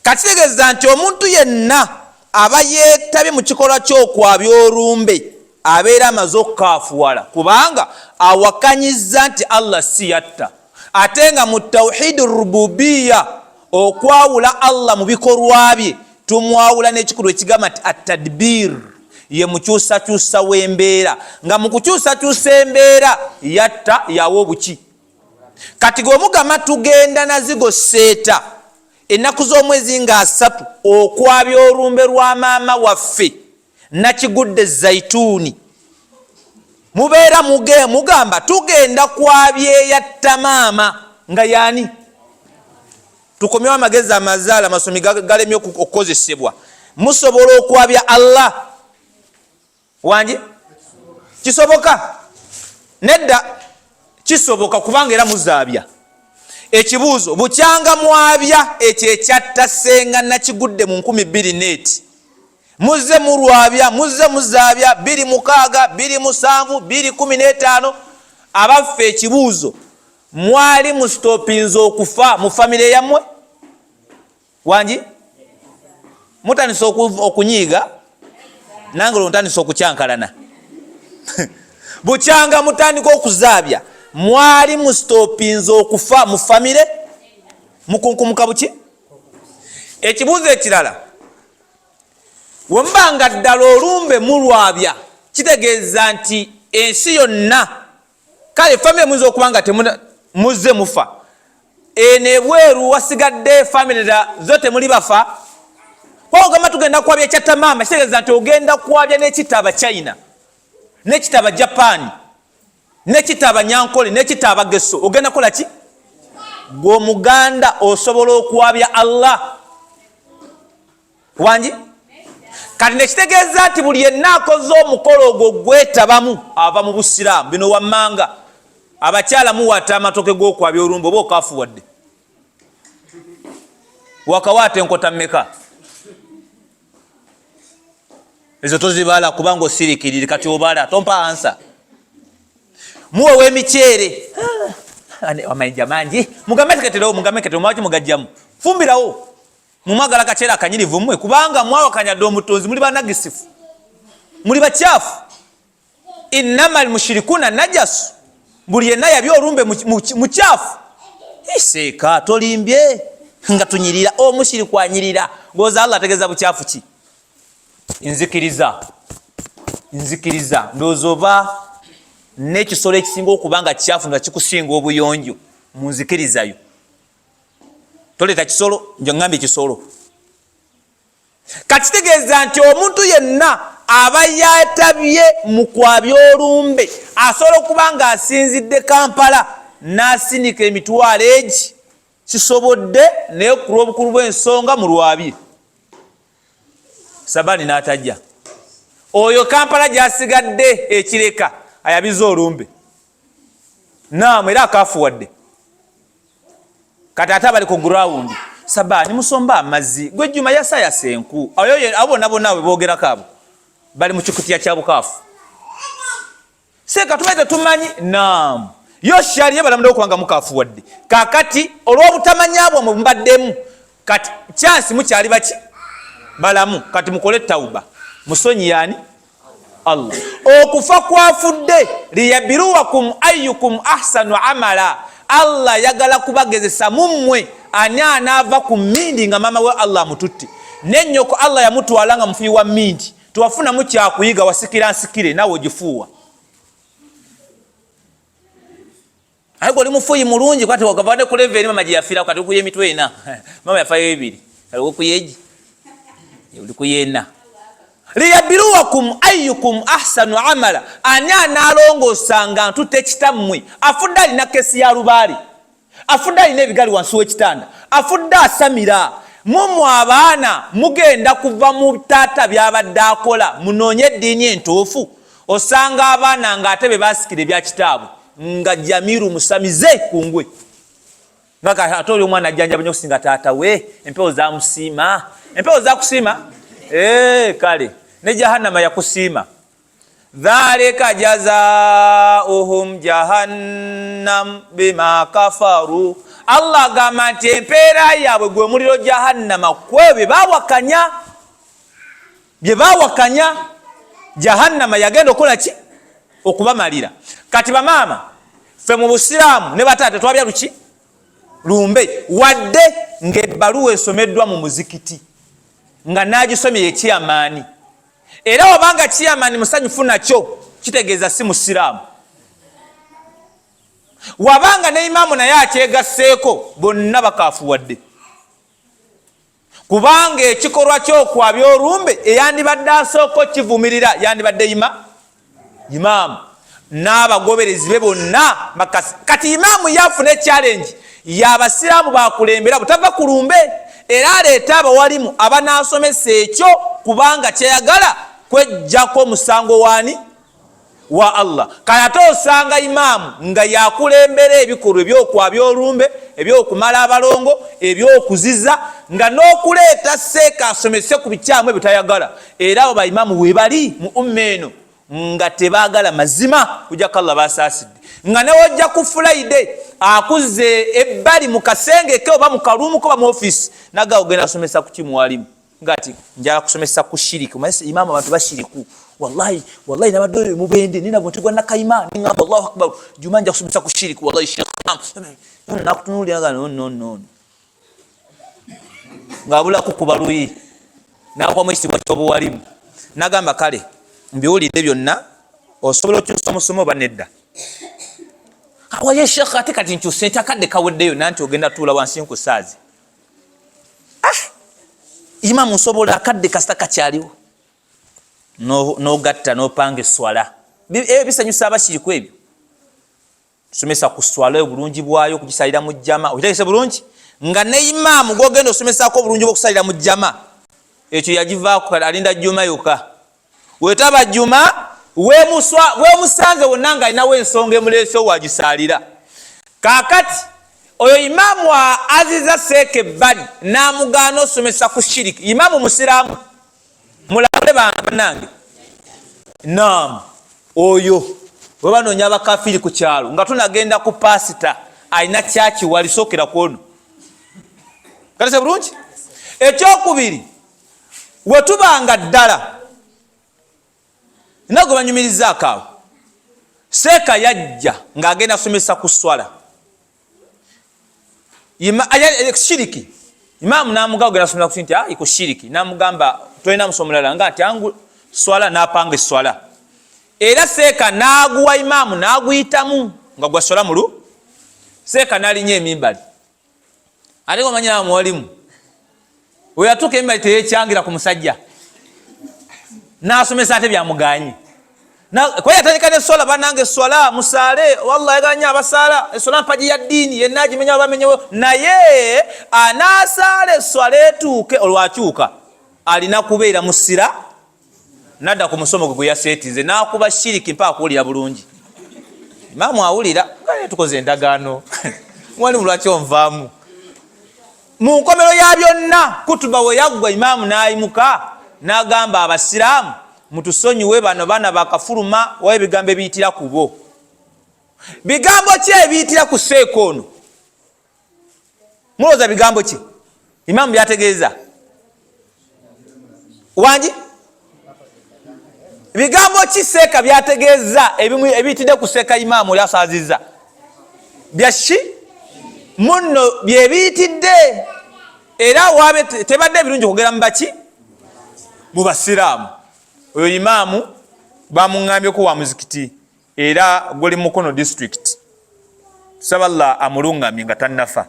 Kakitegeeza nti omuntu yenna aba yeetabye mu kikolwa ky'okwabya olumbe abeera amaze okukaafuwala, kubanga awakanyiza nti Allah si yatta, ate nga mu tawhidi rububiya, okwawula Allah mu bikolwa bye, tumwawula n'ekikulu ekigamba nti atadbir, ye mukyusakyusa w'embeera, nga mu kukyusakyusa embeera yatta yawa obuki. Kati gwe omugamba tugenda nazigo seeta ennaku z'omwezi nga 3 okwabya olumbe lwa maama waffe Nakigudde Zaituuni, mubeera mugamba tugenda kwabyeyatta maama nga yaani. Tukomyewo amagezi amazaala amasomi galemye okukozesebwa. Musobola okwabya Allah wangi? Kisoboka? Nedda, kisoboka, kubanga era muzaabya. Ekibuuzo, bukyanga mwabya ekyo ekyatta Senga Nakigudde mu 2000 neeti, muzze mulwabya, muzze muzaabya 26, 27, 215. Abaffe, ekibuuzo, mwali mustopinza okufa mu famire yammwe? Wangi, mutandise okunyiiga, nange olwo ntandise okukyankalana. Bukyanga mutandika okuzaabya, mwali mustopinza okufa mu famire? Mukunkumuka buki? Ekibuuzo ekirala, wemuba nga ddala olumbe mulwabya, kitegeeza nti ensi yonna, kale famire muyinza okuba nga muzze mufa, eno ebweru wasigadde famire zo temuli bafa. Kwagamba tugenda kwabya ekyatta maama, kitegeeza nti ogenda kwabya n'ekita China, n'ekita Japan, n'ekita Abanyankole, n'ekita Abageso. Ogenda kukola ki? Gwe Omuganda osobola okwabya Allah wangi? Kati nekitegeeza nti buli yenna akoze omukolo ogwo gwetabamu ava mu Busiraamu. Bino wammanga, abakyala muwata amatoke g'okwabya olumbe, oba okafuwadde wakawaata enkota mmeka? Ezo tozibala kubanga osirikirire. Kati obala tompa ansa. Muwewa emiceere, amayinja mangi, mugambe teketerewo, mugambe keterewo, mwaki mugajjamu, fumbirawo. Mumwagala kaceere akanyirivu mmwe, kubanga mwawakanya dde Omutonzi. Muli banagisifu, muli bakyafu. Innama lmushirikuuna najasu, buli yenna yabya olumbe mukyafu. Iseeka tolimbye nga tunyirira, omushiriku anyirira, ngoza Allah ategeeza bukyafu ki? Nzikiriza, nzikiriza, ndowooza oba n'ekisolo ekisinga okuba nga kyafu nga kikusinga obuyonjo mu nzikirizayo. Toleeta kisolo, njo ŋŋambye kisolo. Kakitegeeza nti omuntu yenna aba yatabye mu kwabya olumbe asobola okuba ng'asinzidde Kampala n'asinika emitwalo egi kisobodde, naye ku lw'obukulu bw'ensonga mu lwabye Sabani n'atajja, oyo Kampala gy'asigadde ekireka ayabiza olumbe naamu era akafuwadde. Kati ate abali ku ground, Sabani musomba amazzi gwe Juma yasayasa enku, abo bonna bonna bwe boogerako abo bali mu kikutiya kya bukaafu. Seeka tubaye tetumanyi naamu yo shali ye balamudde okuba nga mukafuwadde. Kakati olw'obutamanya bwamwe mubaddemu, kati kyansi mukyali baki balamu, kati mukole tauba, musonyi yani Allah. Okufa kwafudde liyabiruwakum ayukum ahsanu amala, Allah yagala kubagezesa mummwe ani anaava ku mmindi nga maama we Allah amututte, nennyoko Allah yamutwala nga mufuyi wa mmindi, tewafunamu kyakuyiga, wasikira nsikire naawe ogifuuwa. Aye gwe oli mufuyi mulungi, kwati wagava ku level eri mama gye yafiirako, kati okuya emitwe ena, mama yafayo ebiri, kati okuya egi oli kuyena. Liyabiruwakum ayukum ahsanu amala, ani anaalongoosa nga ntutte kitammwe afudde alina kesi ya lubaale, afudde alina ebigali wansi w'ekitanda, afudde asamira. Mumwe abaana mugenda kuva mu taata byabadde akola, munoonye eddiini entuufu. Osanga abaana ng'ate be baasikira ebya kitaabwe, nga Jamiru musamize kungwe, nga ate oli omwana ajjanjaba nnyo okusinga taata we, empewo zamusiima, empewo zakusiima. Kale ne jahannama yakusiima. Dhalika jazauhum jahannam bima kafaru, Allah agamba nti empeera yaabwe gwe muliro jahannama kwe bye bawakanya, bye bawakanya. Jahannama yagenda okukola ki? Okubamalira. Kati bamaama ffe mu busiraamu ne bataata twabya luki lumbe, wadde ng'ebbaluwa esomeddwa mu muzikiti nga n'agisomye ye kiyamaani, era wabanga kiyamaani musanyufu nakyo kitegeeza si musiraamu. Wabanga ne imaamu naye akyegasseeko, bonna bakafuwadde, kubanga ekikolwa ky'okwabya olumbe eyandibadde asooka okivumirira yandibadde imaamu n'abagoberezi be bonna. Kati imaamu yafuna echallenge y'abasiraamu bakulembera butava ku lumbe, era aleeta abawalimu abanaasomesa ekyo, kubanga kyeyagala kwejjako omusango waani wa Allah. Kale ate osanga imaamu nga yakulembera ebikolwa ebyokwabya olumbe, ebyokumala abalongo, ebyokuziza, nga n'okuleeta seeka asomese ku bikyamu ebyo tayagala. Era abo baimaamu webali mu umma eno nga tebaagala mazima, kujjako Allah basaasidde, nga newojja ku Friday akuzze ebbali mu kasenge ke oba mu kaluumu ke oba mu ofiisi, naga ogenda kusomesa ku kimuwalimu, ngati njala kusomesa ku shiriki. Omanyi imaamu abantu bashiriku, wallahi wallahi nabadde oyo mubende nina bwe ntigwa nakayima ningamba Allahu akbar, juma nja kusomesa ku shiriki, wallahi sheikh nakutunuulira nga no no no, ng'abulako kuba luyi n'akwamu ekitiibwa ky'obuwalimu, nagamba kale mbiwulidde byonna, osobola okyusa omusomo oba nedda? Waye sheikh, ate kati nkyuse nti akadde kaweddeyo, nanti ogenda tuula wansi nkusaazi. Imaamu nsobola, akadde kasita kakyaliwo, n'ogatta n'opanga eswala. Ebyo bisanyusa abashiriku ebyo. Tusomesa ku swala obulungi bwayo, okugisalira mu jjama, okitegese bulungi, nga ne imaamu gwogenda osomesako obulungi bw'okusalira mu jjama, ekyo yagivaako, alinda jjuma yokka. Wetaba jjuma wemusanze wonna nga alinawo ensonga emuleese wagisalira. Kaakati oyo imaamu aziza seeka ebbali n'amugaana osomesa ku shiriki, imaamu musiraamu? Mulabule bannange. Naam, oyo bwe banoonya abakafiri ku kyalo nga tunagenda ku pasita alina kyaki walisookera ku ono katese bulungi. Ekyokubiri, wetubanga ddala nagwe banyumirizaako awo. Seeka yajja ng'agenda kusomesa ku swala shiriki. Imaamu n'amugamba ogenda kusomesa ku nti ayi ku shiriki, n'amugamba tolina musomo mulala nga nti angu swala, n'apanga esswala. Era seeka n'aguwa imaamu n'aguyitamu nga gwa swala mulu. Seeka n'alinya emimbali, ate omanyi nawe mwalimu weyatuuka emimbali teyekyangira ku musajja n'asomesa ate byamuganyi kuba yatandika neswala, banange eswala musaale, wallah ayagala nyo abasaala, eswala mpagi ya ddiini, yenna agimenya bamenyewo, naye anaasaala eswala etuuke olwakyuka alina kubeera musira. Nadda ku musomo gwe gwe yaseetinze n'akuba shiriki mpaka kuwulira bulungi. Imaamu awulira nga tukoze endagaano, mwalimu lwaki onvaamu? Mu nkomero ya byonna kutuba we yaggwa, imaamu n'ayimuka n'agamba, abasiraamu mutusonyiwe, bano baana bakafuluma, wayo ebigambo ebiyitira ku bo. Bigambo ki ebiyitira ku seeka ono? Mulowooza bigambo ki imaamu byategeeza? Wangi, bigambo ki seeka byategeeza ebiyitidde ku seeka imaamu oli asaaziza byashi munno byebiyitidde? Era wabe tebadde ebirungi okwogera mu baki, mu basiraamu. Oyo imaamu bamuŋŋambyeko wa muzikiti era guli Mukono District. Tusaba Allah amulungamye nga tannafa.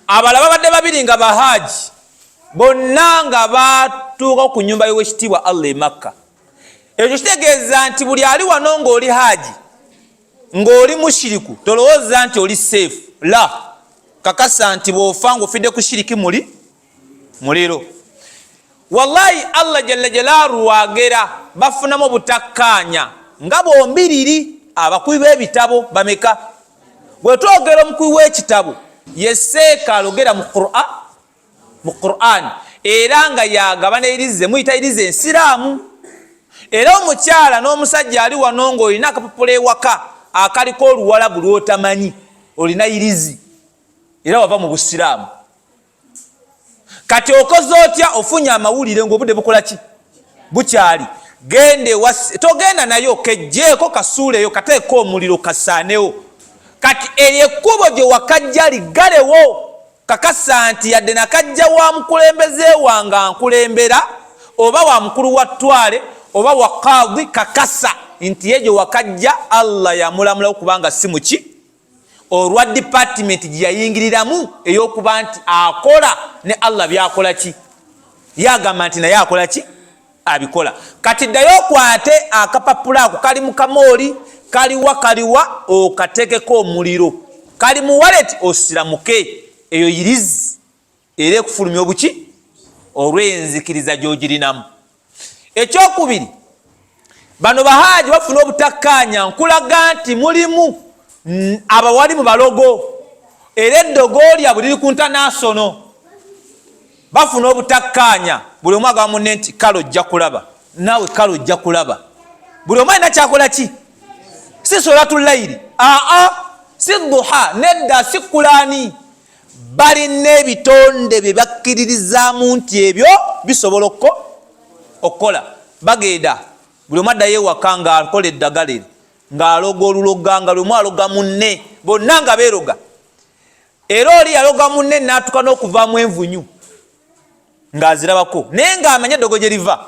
Abala babadde babiri nga bahaji bonna nga batuuka ku nyumba y'owekitiibwa Allah e Makka. Ekyo kitegeeza nti buli ali wano ng'oli haji ng'oli mushiriku, tolowooza nti oli safe. La kakasa nti bw'ofa ng'ofidde ku shiriki muli muliro. Wallahi Allah jalla jalaalu wagera bafunamu obutakkaanya nga bombiriri. Abakubi b'ebitabo bameka? Bwe twogera omukubi w'ekitabo ye seeka alogera mu Qur'an, mu Qur'an, era nga yagabana erize muyita erize ensiraamu. Era omukyala n'omusajja ali wano ng'olina akapapula ewaka akaliko oluwalabu lw'otamanyi, olina irizi era wava mu busiraamu. Kati okoze otya? Ofunye amawulire ng'obudde bukola ki? Bukyali. Gende, togenda nayo, kejjeeko, kasuuleyo, kateeko omuliro kasaanewo. Kati eryo ekkubo gye wakajja liggalewo. Kakasa nti yadde nakajja wa mukulembeze wange ankulembera, oba wa mukulu wa ttwale, oba wa kaadi, kakasa nti ye gye wakajja Allah yamulamulawo, kubanga si muki olwa dipatimenti gye yayingiriramu ey'okuba nti akola ne Allah byakola ki, ye agamba nti naye akola ki, abikola. Kati ddayo okwate akapapula ako, kali mu kamooli, kaliwa kaliwa, okatekeko omuliro, kali mu wallet, osiramuke. Eyo yirizi era ekufulumya obuki olw'enzikiriza gy'ogirinamu. Ekyokubiri, bano bahaaji bafuna obutakkaanya. Nkulaga nti mulimu abawali mu balogo, era eddogo lyabwe liri ku ntanasono. Bafuna obutakkaanya, buli omu agamba munne nti kale ojja kulaba, naawe kale ojja kulaba. Buli omu alina kyakola ki? Si solatulayiri, aa, si duha, nedda, si kulaani. Balina ebitonde bye bakkiririzaamu nti ebyo bisobola okukola. Bagenda, buli omu addayo ewaka ng'akola eddagala eri, ng'aloga oluloga, nga lumu aloga munne, bonna nga beeroga. Era oli yaloga munne n'atuka n'okuvaamu envunyu ng'azirabako, naye ng'amanye eddogo gye liva.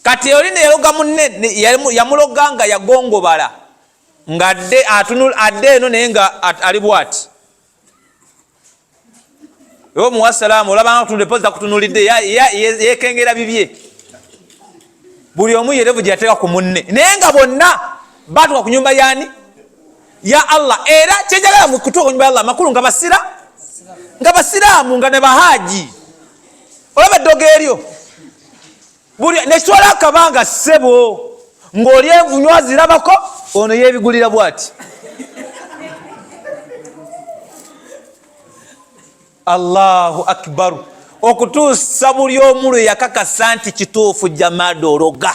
Kati oli neyaloga munne, yamuloga nga yagongobala, ng'adde adde eno, naye nga ali bwati. Omuwa salaamu, olabanga kutunula takutunulidde, yekengera bibye. Buli omu yerevu gye yateeka ku munne, naye nga bonna batuka ku nyumba yani ya Allah. Era kyenjagala mu kutuuka ku nyumba ya Allah, amakulu nga basira, nga basiraamu, nga ne bahaji. Olaba eddogo eryo buli nekitwala akabanga, ssebo, ng'oli envunyu azirabako, ono yeebigulira bwati. Allahu akbaru! Okutuusa buli omu lwe yakakasa nti kituufu, jamaada ologa,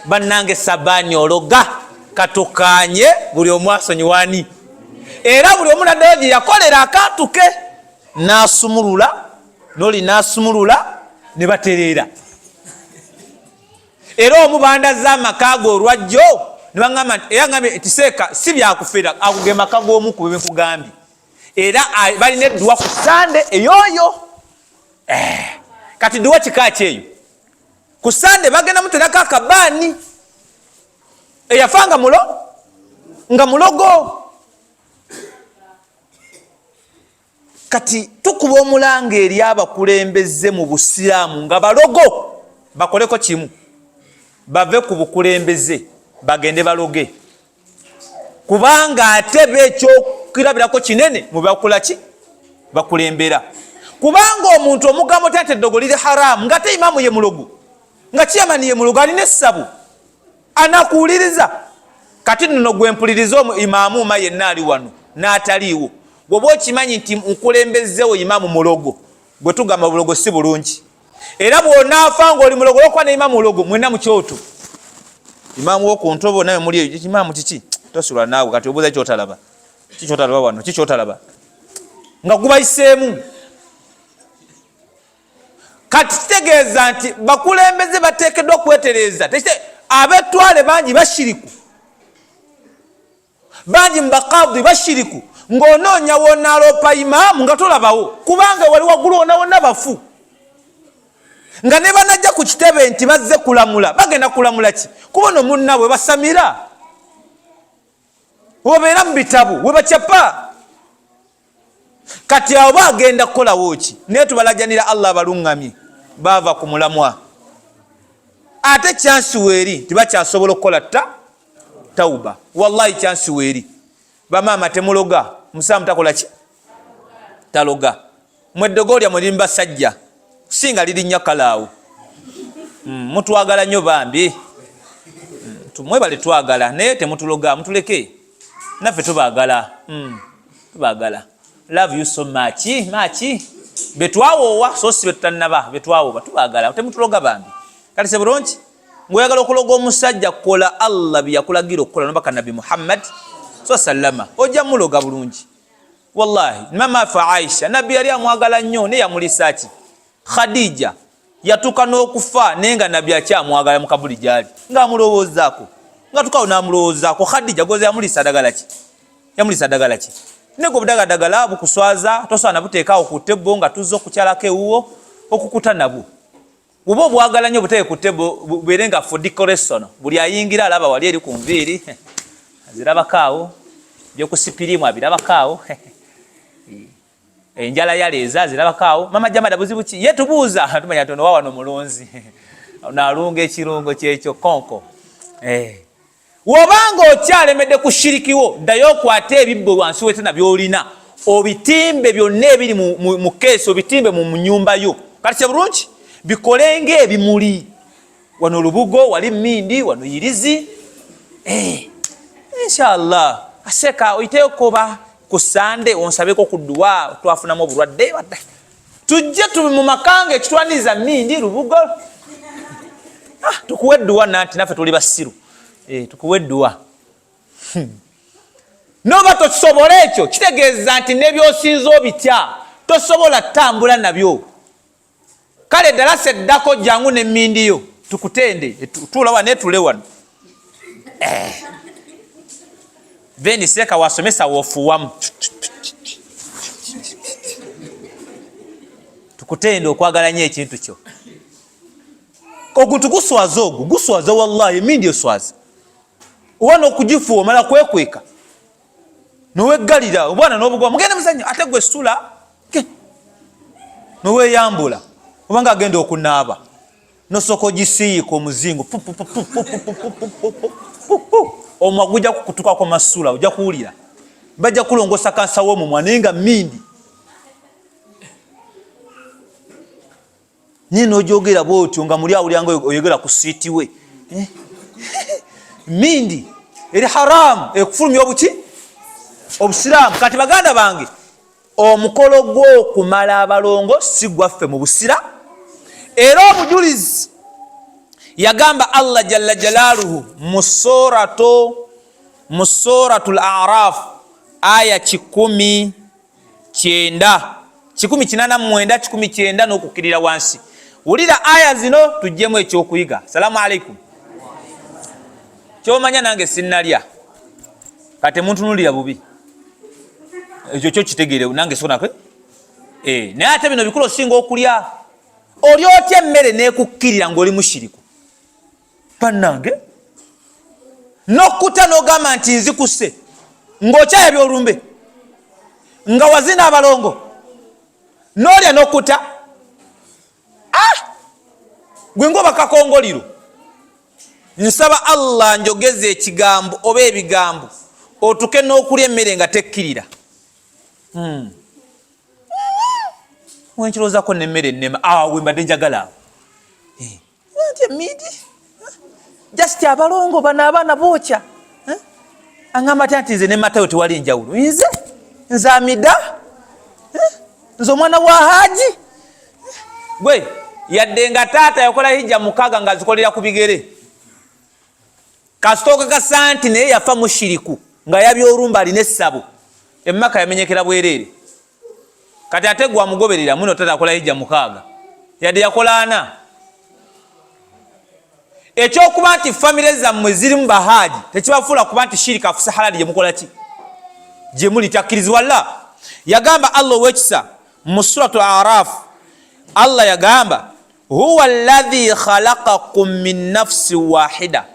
bannange sabaani ologa, katukanye, buli omu asonyiwani. Era buli omu naddayo gye yakolera akantu ke, n'asumulula, noli n'asumulula, ne batereera. Era omu bandaze amaka ge olwajjo. Nebagamba nti era ngambye nti seeka si byakufera, ago ge maka g'omu ku bebikugambye, era balina edduwa ku Sande eyoyo. Kati dduwa kika kyeyo ku Sande bagenda muterako akabaani eyafa nga mulo nga mulogo. Kati tukuba omulanga eri abakulembeze mu Busiraamu nga balogo, bakoleko kimu, bave ku bukulembeze bagende baloge, kubanga ate bekyokirabirako kinene mu bakola ki bakulembera. Kubanga omuntu omugamba otya nti eddogo liri haramu nga ate imaamu ye mulogo, nga kiyamani ye mulogo, alina essabu, anakuwuliriza? Kati nno gwe mpuliriza, imaamu ma yenna ali wano n'ataliiwo, bw'oba okimanyi nti nkulembezewo imaamu mulogo, bwe tugamba obulogo si bulungi, era bw'onaafa ng'oli mulogo olwokuba ne imaamu mulogo, mwenna mu kyoto, imaamu wo ku ntobo nawe muli eyo, imaamu kiki tosula naawe. Kati obuuza kyotalaba, kikyotalaba wano, kikyotalaba nga gubayiseemu. Kati kitegeeza nti bakulembeze bateekeddwa okwetereeza. Abetwale bangi bashiriku, bangi mu bakadi bashiriku, ng'onoonya wonaaloopa imaamu nga tolabawo, kubanga wali waggulu wonna wonna bafu, nga ne banajja ku kitebe nti bazze kulamula, bagenda kulamula ki? Kubona munnabwe basamira webabeera mu bitabo webacapa. Kati awo bagenda kukolawo ki? Naye tubalajanira Allah abaluŋŋamye, baava ku mulamwa. Ate kyansi weeri tibakyasobola okukola ta tauba. Wallahi kyansi weeri. Bamaama temuloga, musaamu takola ki, taloga. Mweddogo lyammwe liri mubasajja kusinga lirinnya kalaawo. Mutwagala nnyo bambi, mwebale twagala, naye temutuloga, mutuleke naffe tubaagala. Tubaagala, love you so much much. Betwawoowa so si betutanaba, betwawoowa tubaagala, temutuloga bambi. Kati se bulungi ngaoyagala okuloga omusajja, kola Allah byeyakulagira okukola nobaka Nabbi Muhammad so sallama, ojja muloga bulungi. Wallahi mama afe Aisha, Nabbi yali amwagala nnyo, naye yamulisa ki? Khadija yatuuka n'okufa naye nga Nabbi akyamwagala, mu kabuli gyali ng'amulowoozaako, nga tukawo n'amulowoozaako. Khadija goza yamulisa dagala ki? Yamulisa dagala ki? Naye gwe obudagadagala bukuswaza, tosobola nabuteekaawo ku tebbo nga tuzza okukyalako ewuwo okukuta nabwo. Bwoba obwagala nnyo, buteeke ku tebbo, bubeere nga for decoration, buli ayingira alaba wali eri ku nviiri azirabako awo, byokusipirimu abirabako awo, enjala yaleeza azirabako awo. Mama Jamada buzibu ki? Ye tubuuza tumanya nti ono wawano mulunzi nalunga ekirungo kyekyo konko. Wobanga okyalemedde ku shirikiwo, ddayo okwate ebibbo wansi wetena byolina, obitimbe byonna ebiri mu keesi, obitimbe mu nyumba yo. Kati kye bulungi bikole ng'ebimuli, wano olubugo, wali mindi, wano yirizi. Inshallah aseka oyiteyo koba ku Sande onsabeko ku dduwa, twafunamu obulwadde, tujje mu makanga ekitwaniriza mindi lubugo, tukuwe edduwa nanti naffe tuli basiru, tukuwe edduwa. Noba tokisobola ekyo, kitegeeza nti nebyosinza obitya, tosobola tambula nabyo. Kale ddala seddako, jangu n'emmindi yo tukutende, tuula wano etule wano. Then seeka wasomesa wofuwamu tukutende okwagala nnyo ekintu kyo. Oguntu guswaza, ogwo guswaza wallahi, emindi eswaza oba n'okugifuwa omala kwekweka noweggalira obwana n'obugwa mugende muzanyo, ate gwe sula noweyambula obanga agenda okunaaba nosooka ogisiyiika omuzingo, omwa gujja kukutukako masula, ojja kuwulira bajja kulongosa kansa w'omumwa, naye nga mindi naye nojogera bwotyo nga muli awulira nga oyogera ku siiti we. Mindi eri haramu, ekufulumya obuki obusiraamu. Kati baganda bange, omukolo gw'okumala abalongo si gwaffe mu busira, era obujulizi yagamba Allah jalla jalaaluhu mu suratu l Araf aya 190, 189, 190 n'okukkirira wansi. Wulira aya zino tuggyemu ekyokuyiga. Salaamu alaikum. Kyomanya nange sinnalya, kati muntunulira bubi, ekyo kyo kitegeere nange sonakwe. Eh, naye ate bino bikulu osinga okulya. Oli otya emmere nekukkirira ng'oli mushiriku? Bannange, n'okkuta n'ogamba nti nzikuse ng'okyayabya olumbe nga wazina abalongo n'olya n'okkuta. Ah! Gwe ngoba kakongoliro. Nsaba Allah njogeze ekigambo oba ebigambo otuke n'okulya emmere nga tekkirira. Wenkirowoozako nemmere ennema awo we mbadde njagala awo. Eh, nti emidi just abalongo bano abaana bookya. Eh? Aŋŋamba atya nti nze ne Matayo tewali njawulo, nze nze amida, eh? Nze omwana wa Haji gwe yadde nga taata yakola hijja 6 nga azikolera ku bigere, kasita okakasa nti naye yafa mushiriku nga yabya olumba alina essabo emmaka yamenyekera bwereere. Kati ate gwe amugoberera muno, taata akola hijja 6 yadde yakola 4. Ekyokuba nti famire zammwe zirimu bahaaji tekibafuula kuba nti shirika afuse halali gyemukola ki gyemuli takkirizibwa. La yagamba Allah owekisa mu Suratu Araf, Allah yagamba huwa alladhi khalaqakum min nafsi wahida.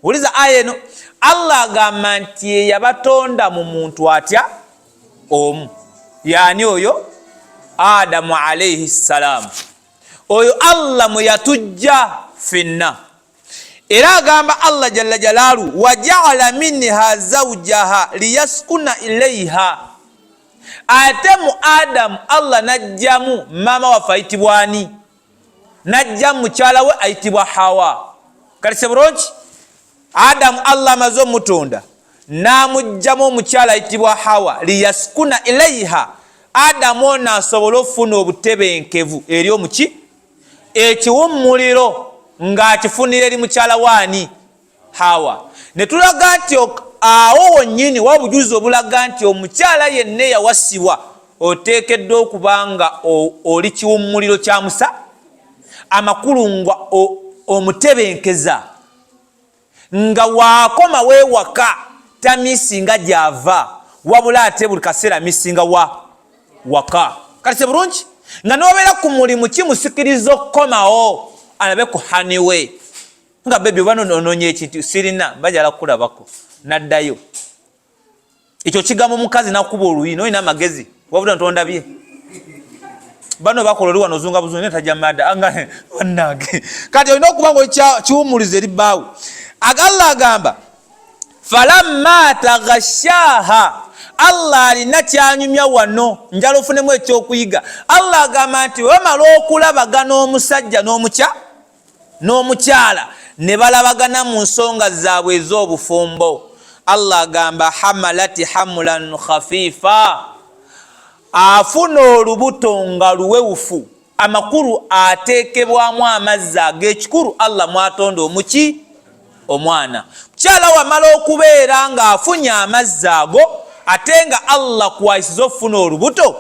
Wuliza aya eno, Allah agamba nti yeyabatonda mu muntu atya omu, yaani oyo Adamu alaihi ssalaamu, oyo Allah mwe yatujja ffenna. Era agamba Allah jalla jalaalu wajaala minha zawjaha liyaskuna ilaiha, ate mu Adamu Allah najjamu maama waffe ayitibwa ani? Najjamu mukyala we ayitibwa Hawa. Kati sebulungi Adamu Allah amaze omutonda n'amugjamu omukyala ayitibwa Hawa liyaskuna ilaiha, Adamu ono asobole okufuna obutebenkevu eri omuki ekiwummuliro ng'akifunira eri mukyala waani? Hawa. Ne tulaga nti awo wonnyini wa obujulizi obulaga nti omukyala yenna eyawasibwa oteekeddwa okuba nga oli kiwummuliro kya musa, amakulu nga omutebenkeza nga waakoma weewaka tamisinga gy'ava, wabula ate buli kaseera misinga wa waka. Kati se bulungi nga n'obeera ku mulimu kimusikiriza okukomawo alabe ku haniwe nga bebi oba onoonya ekintu sirina bajala kukulabako naddayo. Ekyo kigambo omukazi nakuba oluyi nolina amagezi wabula ntondabye bano bakola oli wano ozunga buzunga tajja mada nga bannange. Kati olina okuba nga kiwumuliza eri bbaawe. Allah agamba falamma taghashaha, Allah alina kyanyumya wano, njala ofunemu ekyokuyiga. Allah agamba nti bamala okulabagana omusajja n'omukyala ne balabagana mu nsonga zaabwe ez'obufumbo, Allah agamba hamalati hamulan khafifa, afuna olubuto nga luwewufu, amakulu ateekebwamu amazzi ag'ekikulu Allah mwatonda omuki omwana. Mukyala wamala okubeera ng'afunye amazzi ago ate nga Allah kwayisiza okufuna olubuto,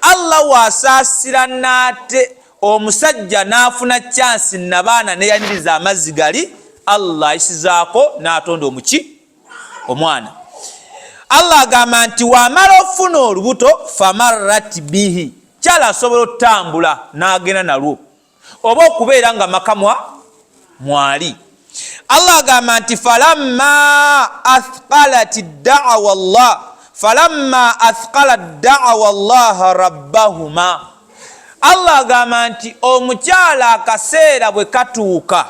Allah waasaasira n'ate omusajja n'afuna chansi nabaana neyaniriza amazzi gali Allah ayisizaako n'atonda omuki omwana. Allah agamba nti wamala okufuna olubuto famarrat bihi, kyala asobola okutambula n'agenda nalwo oba okubeera nga makamwa mwali. Allah agamba nti falamma athqalat da'wa Allah, falamma athqalat da'wa Allah rabbahuma. Allah agamba nti omukyala akaseera bwe katuuka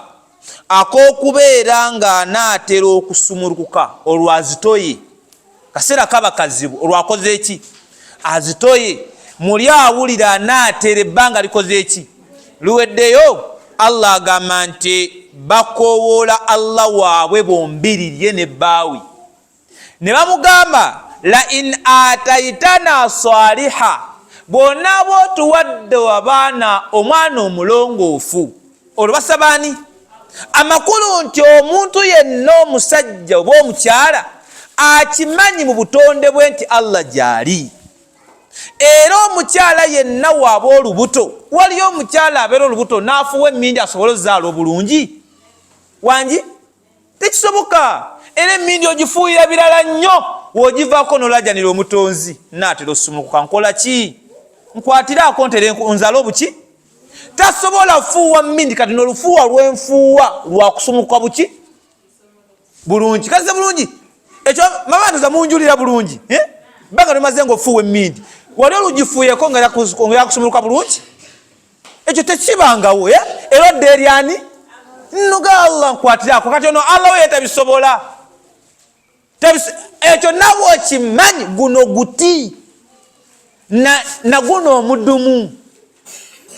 ak'okubeera ng'anaatera okusumulukuka olwo azitoye, kaseera kaba kazibu, olwo akoze eki? Azitoye. Muli awulira anaatera ebbanga likoze eki? Liweddeyo. Allah agamba nti bakoowoola Allah waabwe bombiriri ne bbaawe ne bamugamba la in ataitana saliha, bw'onaaba otuwadde abaana omwana omulongoofu. Olwo basaba ani? Amakulu nti omuntu yenna omusajja oba omukyala akimanyi mu butonde bwe nti Allah gy'ali. Era omukyala yenna waaba olubuto, waliyo omukyala abeera olubuto n'afuwa emmindi asobole ozaala obulungi wangi. Tekisoboka. Era emindi ogifuuyira birala nnyo, w'ogivaako n'olajanira omutonzi, naatera osumulukuka. Nkola ki? Nkwatiraako ntere nzale obuki? Tasobola fuuwa mmindi. Kati n'olufuuwa lwenfuuwa lwakusumulukuka buki bulungi, kaze bulungi. Ekyo mama ndoza munjulira bulungi, eh? Banga nomaze nga ofuuwa emmindi, wali olugifuuyeko nga yakusumuluka bulungi? Ekyo tekibangawo, eh? Era odda eryani noga Allah nkwatirako. Kati ono Allah we yetabisobola ekyo, nawe okimanyi. Guno guti naguno omudumu,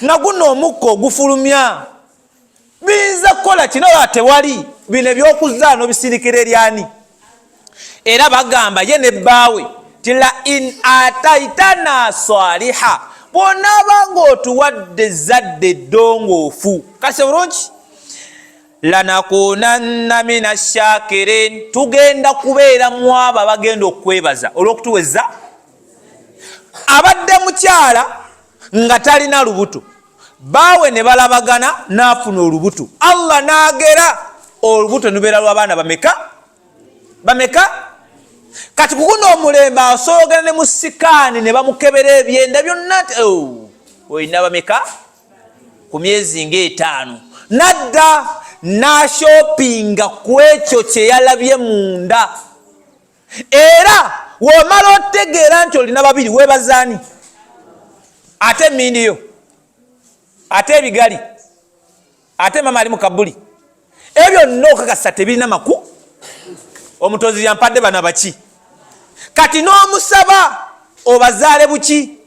naguno omukka ogufulumya biyinza kukola kino oba tewali. Bino ebyokuzaala nobisindikira eryani? Era bagamba ye ne bbaawe ti la in ataitana saliha, bw'onaaba ng'otuwadde ezzadde eddongoofu, kase bulungi, lanakunanna mina shakirin, tugenda kubeera mu abo abagenda okwebaza olw'okutuweza. Abadde mukyala nga talina lubuto, baawe ne balabagana n'afuna olubuto. Allah n'agera olubuto nubeera lw'abaana bameka? Bameka? Kati kuguno omulembe asoogera ne mu sikaani ne bamukebera ebyenda byonna nti, oh, olina bameka ku myezi ng'etaano. Nadda n'ashopinga ku ekyo kye yalabye munda. Era womala otegeera nti olina babiri, weebazaani? Ate emindi yo, ate ebigali, ate mama ali mu kabuli, ebyo byonna okakasa tebirina maku. Omutonzi yampadde bana baki. Kati n'omusaba obazaale buki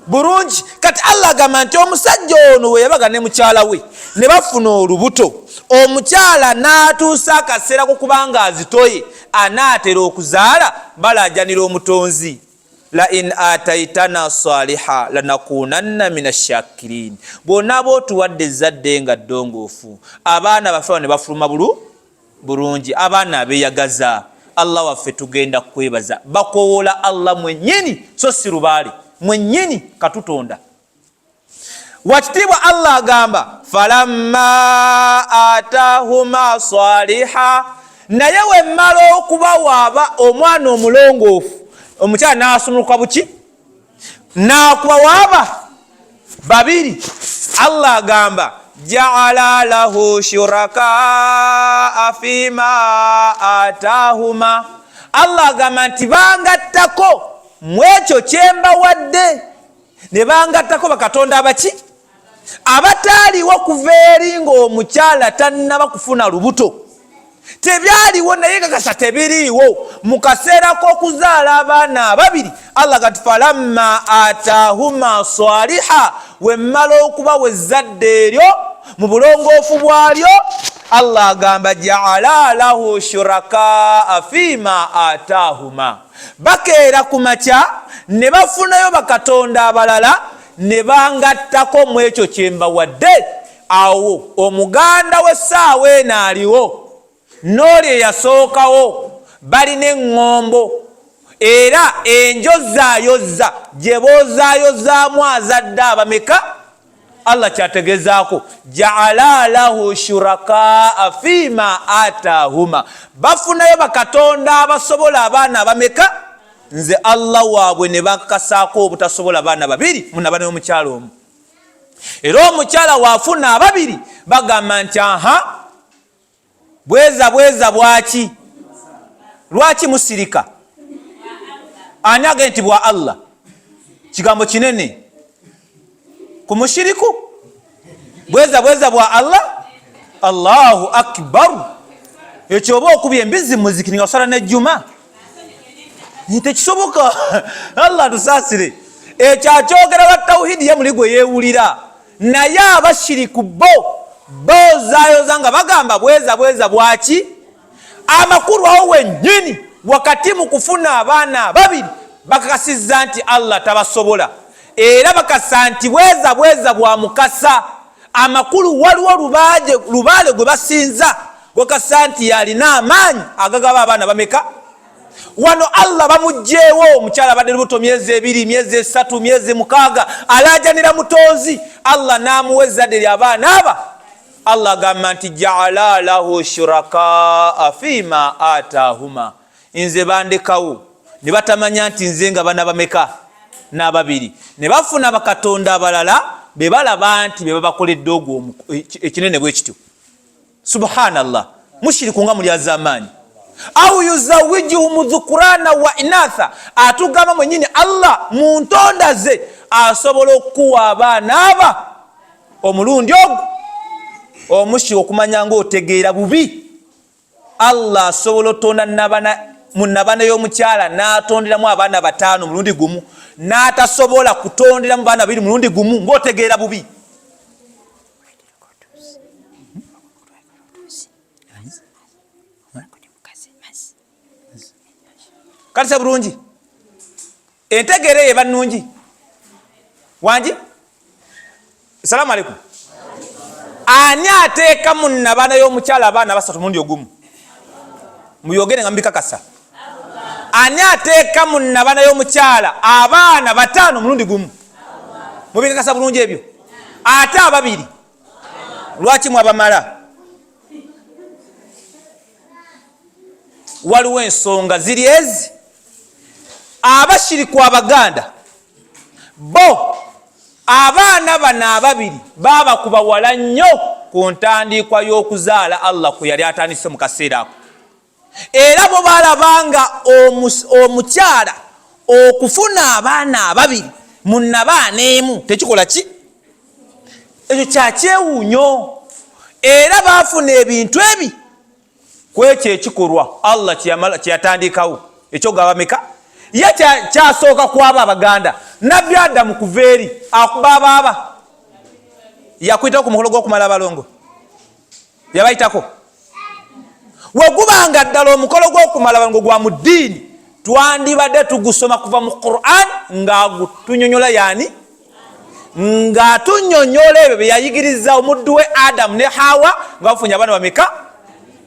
bulungi. Kati Allah agamba nti omusajja ono we yabaga ne mukyala we ne bafuna olubuto, omukyala n'atuusa akaseera ko kubanga azitoye, anaatera okuzaala, balajanira omutonzi, la in ataitana saliha lanakunanna min ashakirin, bw'onaaba otuwadde ezzadde nga ddongoofu, abaana baffe ne bafuluma bulungi, abaana abeeyagaza, Allah waffe, tugenda kwebaza. Bakowoola Allah mwennyini, so si lubaale mwennyini katutonda wakitiibwa. Allah agamba falamma atahuma saliha, naye wemmala okubawaaba omwana omulongoofu, omukyala n'asumuluka buki n'akubawaaba babiri, Allah agamba jaala lahu shurakaa fima atahuma. Allah agamba nti bangattako mu ekyo kyembawadde, ne bangattako bakatonda abaki abataaliwo kuva eri ng'omukyala tannaba kufuna lubuto. Tebyaliwo, naye kakasa tebiriiwo mu kaseera k'okuzaala abaana ababiri. Allah gati falamma atahuma saliha, wemmala okubawa ezzadde eryo mu bulongoofu bwalyo, Allah agamba jaala lahu shurakaa fima atahuma, bakeera ku makya ne bafunayo bakatonda abalala ne bangattako mu ekyo kyembawadde. Awo omuganda w'essaawa eno aliwo n'oli eyasookawo balina eŋŋombo, era enjozaayoza gye boozaayozaamu azadde abameka. Allah kyategezaako jaala lahu shurakaa fima atahuma, bafunayo bakatonda abasobola abaana abameka, nze Allah waabwe ne bakasaako obutasobola baana babiri munabane omukyala omu. Era omukyala waafuna ababiri bagamba nti aha, bweza bweza bwaki? Lwaki musirika? Ani agende nti bwa Allah kigambo kinene ku mushiriku? Bweza bweza bwa Allah, Allahu akbaru. Ekyo oba okubya embizi muzikiri nga osala nejjuma, tekisoboka. Allah tusaasire. Ekyo akyogera lwa tawhidi ye muli gwe yeewulira, naye abashiriku bo boozayoza nga bagamba bweza bweza bwaki? Amakulu awo wennyini wakati mu kufuna abaana ababiri bakakasizza nti Allah tabasobola, era bakasa nti bweza bweza bwa mukasa. Amakulu waliwo lubaale gwe basinza gwakasa nti yalina amaanyi agagaba abaana bameka. Wano Allah bamugjeewo, omukyala abadde lubuto myezi 2, myezi 3, myezi 6, alajanira mutonzi, Allah n'amuwa ezzadde lyabaana aba. Allah agamba nti jaala lahu shurakaa fima atahuma, nze bandekawo ne batamanya nti nze nga bana bameka n'ababiri, ne bafuna bakatonda abalala be balaba nti be babakoledde ogwo ekinene bwe kityo. Subhanallah, mushiriku nga muli azamaanyi. Au yuzawijuhum dhukurana wa inatha, atugamba mwenyini Allah mu ntonda ze asobola okukuwa abaana aba omulundi ogwo. Omushiriku okumanya ngaotegeera bubi, Allah asobola otonda mu nabana y'omukyala n'atonderamu abaana 5 mulundi gumu, n'atasobola kutonderamu baana 2 mulundi gumu, ng'otegeera bubi. Kalisa bulungi entegeera eyo eba nnungi. Wangi, salamu aleikum. Ani ateeka mu nabana y'omukyala abaana 3 mulundi ogumu? Muyogere nga mubikakasa. Ani ateeka mu nabana y'omukyala abaana 5 mulundi gumu? Mubikakasa bulungi ebyo? Ate ababiri lwaki mwabamala? Waliwo ensonga ziri ezi abashiriku abaganda bo abaana bano ababiri babakuba wala nnyo ku ntandikwa y'okuzaala Allah kwe yali atandise mu kaseera ako. Era bo balabanga omukyala okufuna abaana ababiri mu nabaana emu tekikola ki, ekyo kyakyewuunyo. Era baafuna ebintu ebi kwekyo ekikolwa Allah kyeyatandikawo ekyogaba meka ye kyasooka kwaba abaganda. Nabbi Adamu kuva eri akuba abaaba yakuyitako ku mukolo gw'okumala abalongo, yabayitako. Wegubanga ddala omukolo gw'okumala abalongo gwa mu ddiini, twandibadde tugusoma kuva mu Quran ng'agutunyonyola yaani ng'atunyonyola ebyo bye yayigiriza omuddu we Adamu ne Hawa nga bafunye abaana bameka.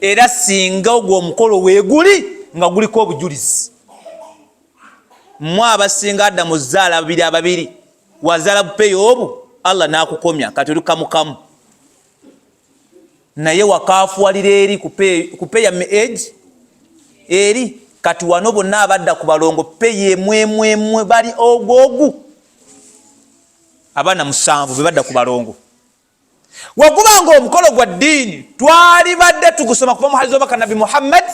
Era singa ogwo omukolo weeguli nga guliko obujulizi, mmwe abasinga Adamu zaala babiri ababiri, wazaala bupeyo obu Allah n'akukomya kati oli kamukamu, naye wakafuwalira eri kupeya age eri. Kati wano bonna abadda ku balongo peya emwemwemwe bali ogwogu abaana 7 be badda ku balongo. Wegubanga omukolo gwa ddiini twalibadde tugusoma kuva mu hadithi z'omubaka Nabbi Muhammad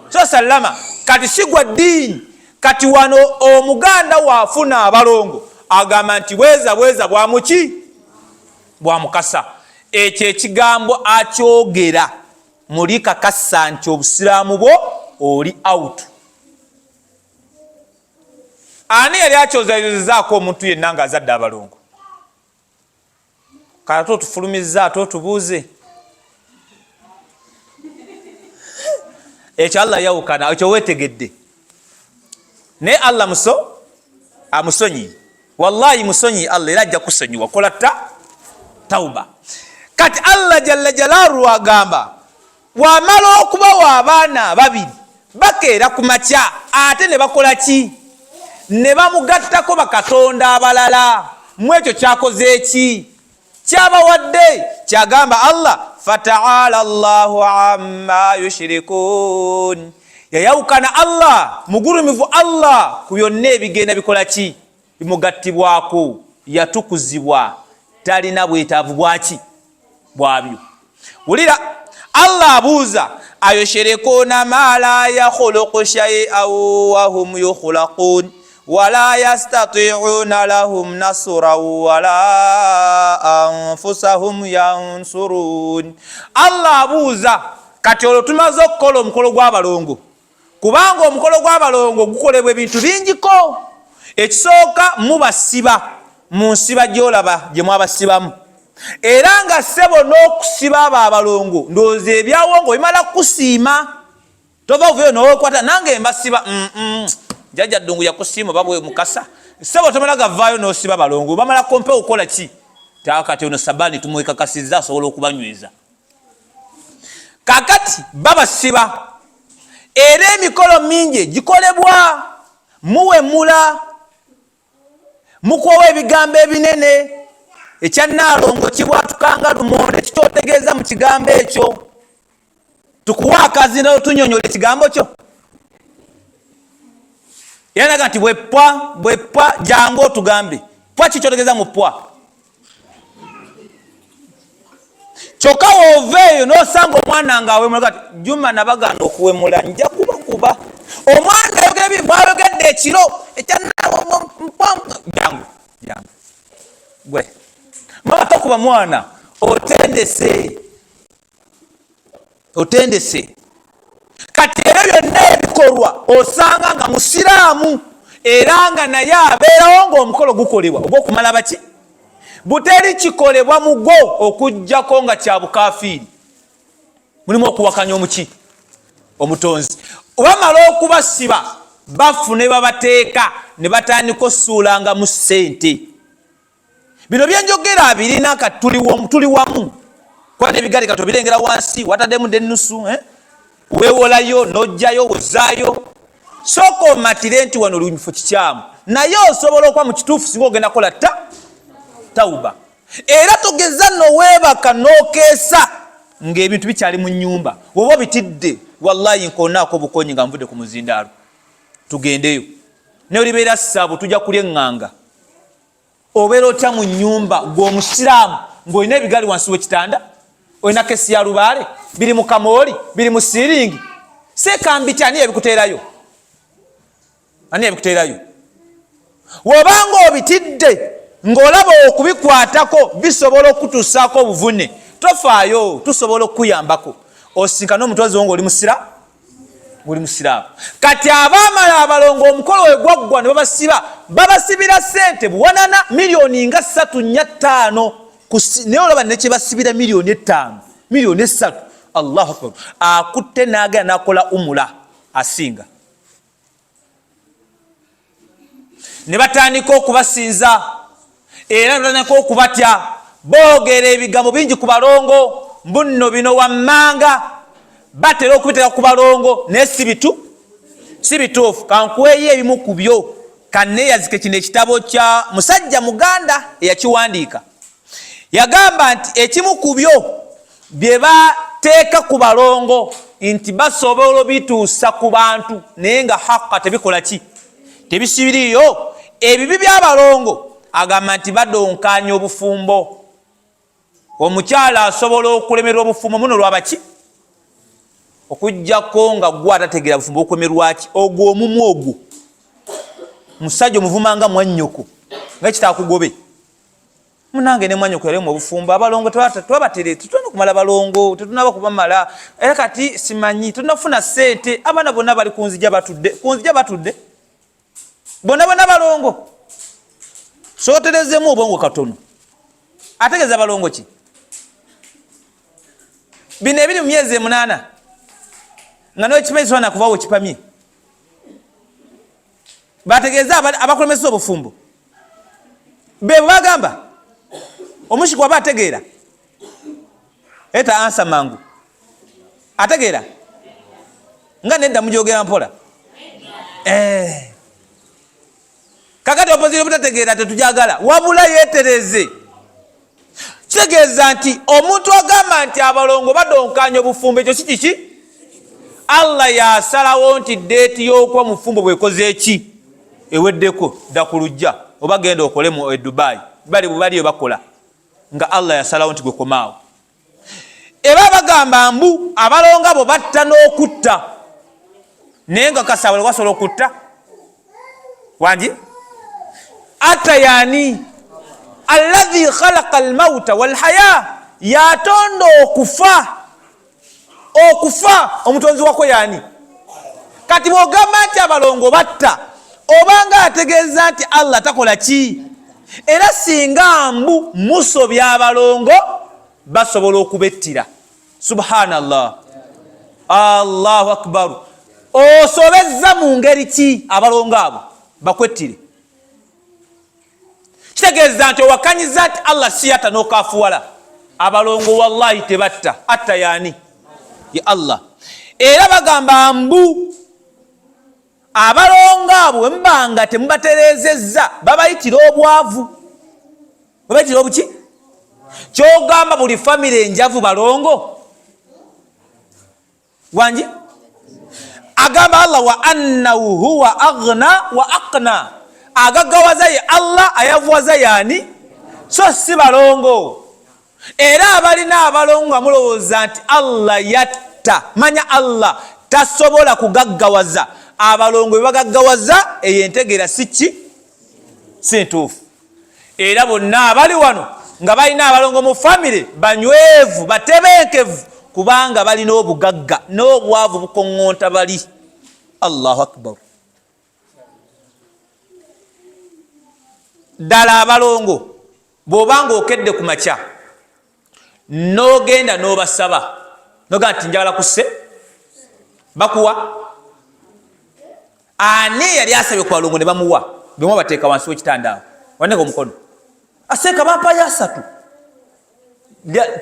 sallama, kati si gwa ddiini. Kati wano omuganda waafuna abalongo agamba nti bweza bweza bwa muki bwa mukasa. Ekyo ekigambo akyogera muli kakasa nti obusiraamu bwo oli out. Ani yali akyozayozezaako omuntu yenna ng'azadde abalongo? Kati otufulumizza ate otubuuze ekyo. Allah yawukana ekyo weetegedde, naye Allah amusonyi, wallahi musonyi Allah, era ajja kusonyiwa. Kola tauba. Kati Allah jalla jalaaluhu agamba wamala okubawa abaana ababiri bakeera ku makya ate ne bakola ki? Ne bamugattako bakatonda abalala. Mu ekyo kyakoze ki? Kyabawadde. Kyagamba Allah fataala Allahu amma yushrikun, yayawukana Allah mugulumivu Allah ku byonna ebigenda bikola ki? Bimugattibwako. Yatukuzibwa, talina bwetaavu bwaki bwabyo. Wulira Allah abuuza ayushirikuuna ma la yakhuluqu shay'an wa hum yukhlaqun wala yastati'una lahum nasran wala anfusahum yansurun. Allah abuuza kati olwo tumaze okukola omukolo gw'abalongo, kubanga omukolo gw'abalongo gukolebwa ebintu bingiko. Ekisooka mubasiba mu nsiba gy'olaba gye mwabasibamu, era nga ssebo n'okusiba abo abalongo ndowooza ebyawongo bimala kukusiima, tova kuveeyo n'okwata nange mbasiba. Jjajja Ddungu yakusiima oba bwe mukasa ssebo, tomala gavaayo n'osiba balongo, bamala kompe okukola ki? Kati ono Sabaani tumwekakasizza asobola okubanyweza. Kakati babasiba, era emikolo mingi egikolebwa muwemula, mukuwawo ebigambo ebinene. Ekya Nnaalongo kibwatukanga lumonde, kikyotegeeza mu kigambo ekyo. Tukuwa akazindalo tunyonyola ekigambo kyo. Era naga nti bwepwa bwepwa, jangu otugambe pwa kikyotegeeza mu pwa. Kyokka woova eyo n'osanga omwana nga awemula gati Juma nabagaana okuwemula nja kubakuba. Omwana ayogera biri mwayogedde ekiro ekya Nnaalongo mpwa, jangu jangu gwe mama tokuba mwana, otendese otendese. Kati ebyo byonna ebikolwa osanga nga musiraamu era nga naye abeerawo ng'omukolo gukolebwa ogw'okumala baki buteri kikolebwa mugwo okuggyako nga kya bukafiiri, mulimu okuwakanya omuki omutonzi. Bamala okubasiba bafu ne babateeka ne batandika osuulangamu ssente. Bino byenjogera birina kati tuli wamu kuba n'ebigaali kati obirengera wansi wataddemu dde ennusu, Weewolayo n'ojjayo wozaayo. Sooka omatire nti wano oli mufo kikyamu, naye osobola okuba mu kituufu singa ogenda kukola tawuba. Era togeza noweebaka n'okeesa ng'ebintu bikyali mu nnyumba. Woba obitidde, wallahi nkonaako obukonyi nga nvudde ku muzindaalo, tugendeyo. Naye olibeera ssabo, tujja kulya eŋŋanga. Obeera otya mu nnyumba gwe omusiraamu ng'olina ebigali wansi w'ekitanda, olina kesi ya lubaale, biri mu kamooli, biri mu siiringi? Seekambiti ani yabikuteerayo? Ani yabikuteerayo? Wobanga obitidde ng'olaba okubikwatako bisobola okutuusaako obuvune, tofaayo, tusobola okukuyambako. Osinkane omutonzi wo ng'oli musira, ng'oli musiraamu. Kati abaamala abalongo omukolo we gwaggwa ne babasiba, babasibira ssente buwanana miliyoni nga 3 4 5, naye olaba ne kye basibira miliyoni 5, miliyoni 3. Allahu akbar! Akutte n'agenda n'akola umula asinga. Ne batandika okubasinza era ne batandika okubatya. Boogera ebigambo bingi ku balongo, mbunno bino wammanga batera okubiteeka ku balongo, naye si bituufu. Kankuweeyo ebimu ku byo, kanneeyazike kino ekitabo kya musajja muganda eyakiwandiika. Yagamba nti ekimu ku byo bye bateeka ku balongo nti basobola obituusa ku bantu, naye nga haka tebikola ki, tebisibiriyo. Ebibi by'abalongo agamba nti badonkanya obufumbo. Omukyala asobola okulemerwa obufumbo muno lwabaki, okuggyako nga gwe atategeera bufumbo bukulemerwaki. Ogwo omumu ogwo musajja omuvumanga mwannyoko nga kitakugobe munange ne mwanyoko yali mu bufumbo. Abalongo twabatere, tetulina kumala balongo, tetunaba kubamala. Era kati simanyi tunafuna ssente, abaana bonna bali kunzija batudde, kunzija batudde bonna bonna balongo. Soterezemu obwongo katono. Ategeeza balongo ki? Bino ebiri mu myezi 8 nga n'ekimanyi sobola kuvawo kipamye. Bategeeza abakulemesa obufumbo bebo bagamba omushiki waba ategeera eta ansa mangu ategeera nga nedda mujogera mpola. Kakati opoziti obutategeera tetujagala, wabula yetereze. Kitegeeza nti omuntu agamba nti abalongo badonkanya obufumbo, ekyo si kiki? Allah yasalawo nti deeti y'okuba mufumbo bwekoze eki eweddeko, dda ku lujja oba genda okole mu e Dubai, bali baliyo bakola nga Allah yasalawo nti gwekomaawo. Eba bagamba mbu abalongo abo batta n'okutta, naye nga kasabula wasobola okutta wangi atta yani alladhi khalaqa almauta walhaya, yatonda okufa. Okufa omutonzi wako yani? Kati bwogamba nti abalongo batta, obanga ategeeza nti Allah takola ki? Era singa mbu musobya abalongo basobola okubettira. Subhanallah, Allahu akbar. Osobezza mu ngeri ki abalongo abo bakwettire? Kitegeeza nti owakanyiza nti Allah si yatta n'okafuwala. Abalongo wallahi tebatta, atta yani ye Allah. Era bagamba mbu abalongo abo bwe mubanga temubatereezezza babayitira obwavu, babayitira obuki? Kyogamba buli famire enjavu balongo wangi? Agamba Allah wa annahu huwa aghna wa aqna, agaggawaza ye Allah, ayavuwaza yaani? So si balongo. Era abalina abalongo nga mulowooza nti Allah yatta, manya Allah tasobola kugaggawaza. Abalongo bebagaggawaza, eyo entegeera si ki? Si ntuufu. Era bonna abali wano nga balina abalongo mu famire banywevu, batebenkevu, kubanga balina obugagga n'obwavu bukoŋŋonta bali. Allahu akbar. Ddala abalongo bw'obanga okedde ku makya n'ogenda n'obasaba nogaa nti njagala kusse, bakuwa. Ani yali asabye ku balongo ne bamuwa? Bemwa bateeka wansi w'ekitanda awo, waneka omukono, aseeka bampayo asatu.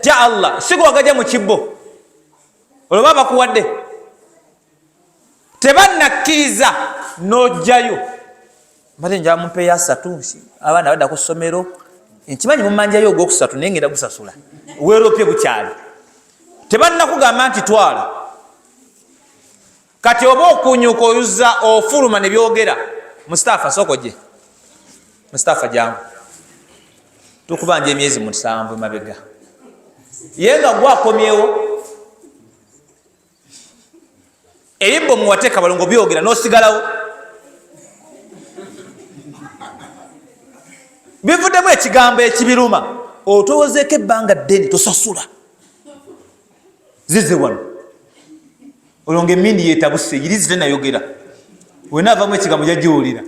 Tya Allah, si gwagajja mu kibbo, olwo baba bakuwadde tebannakkiriza n'ojjayo. Mbadde njala mumpeeyo asatu, abaana badda ku ssomero, nkimanyi mumanjayo ogwokusatu naye ngenda gusasula. Weeropye bukyali, tebannakugamba nti twala. Kati oba okunyuka oyuza ofuluma ne byogera. Mustafa, sooka ojje. Mustafa, jangu. Tukubanja emyezi 7 emabega, ye nga gwakomyewo ebibbo muwateeka balongo byogera n'osigalawo, bivuddemu ekigambo ekibiruma, otowozeeko ebbanga ddene tosasula. Zize wano olwo nga emindi yetabuse yirizi tenayogera, wena avamu ekigambo jagiwulira.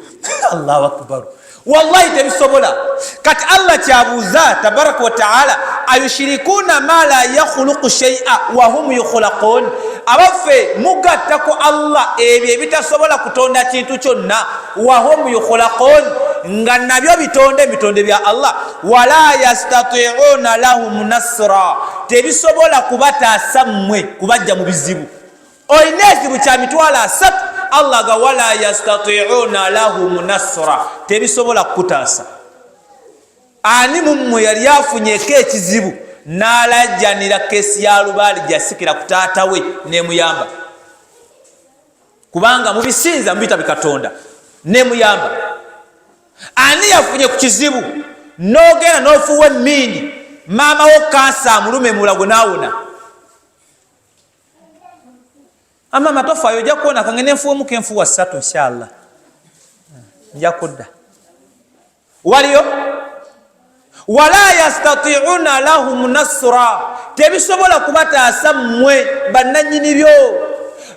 Allahu akbar, wallahi tebisobola. Kati Allah kyabuuza tabaraka wataala, ayushirikuuna ma la yakhuluqu shaia wahum yukhlaqun? Abaffe mugatta ku Allah ebyo ebitasobola kutonda kintu kyonna, wahum yukhlaqun, nga nabyo bitonde ebitonde bya Allah. Wala yastatiuna lahum nasra, tebisobola kubataasa mmwe kubajja mu bizibu. Olina ekizibu kya 300,000, Allah ga wala yastatiuna lahum nasra, tebisobola kukutaasa. Ani mummwe yali afunyeko ekizibu n'alajjanira kesi ya lubaali gyasikira ku taata we nemuyamba? Kubanga mubisinza mubiyita bikatonda, nemuyamba. Ani yafunye ku kizibu n'ogenda n'ofuuwa emmindi maama wo kansa amulume mulago n'awona? Amama tofaayo, ojja kuwona, kange nenfuwemu kenfuwa 3, inshallah nja kudda. Waliyo wala yastatiuna lahum nasra, tebisobola kubataasa mmwe bannanyini byo.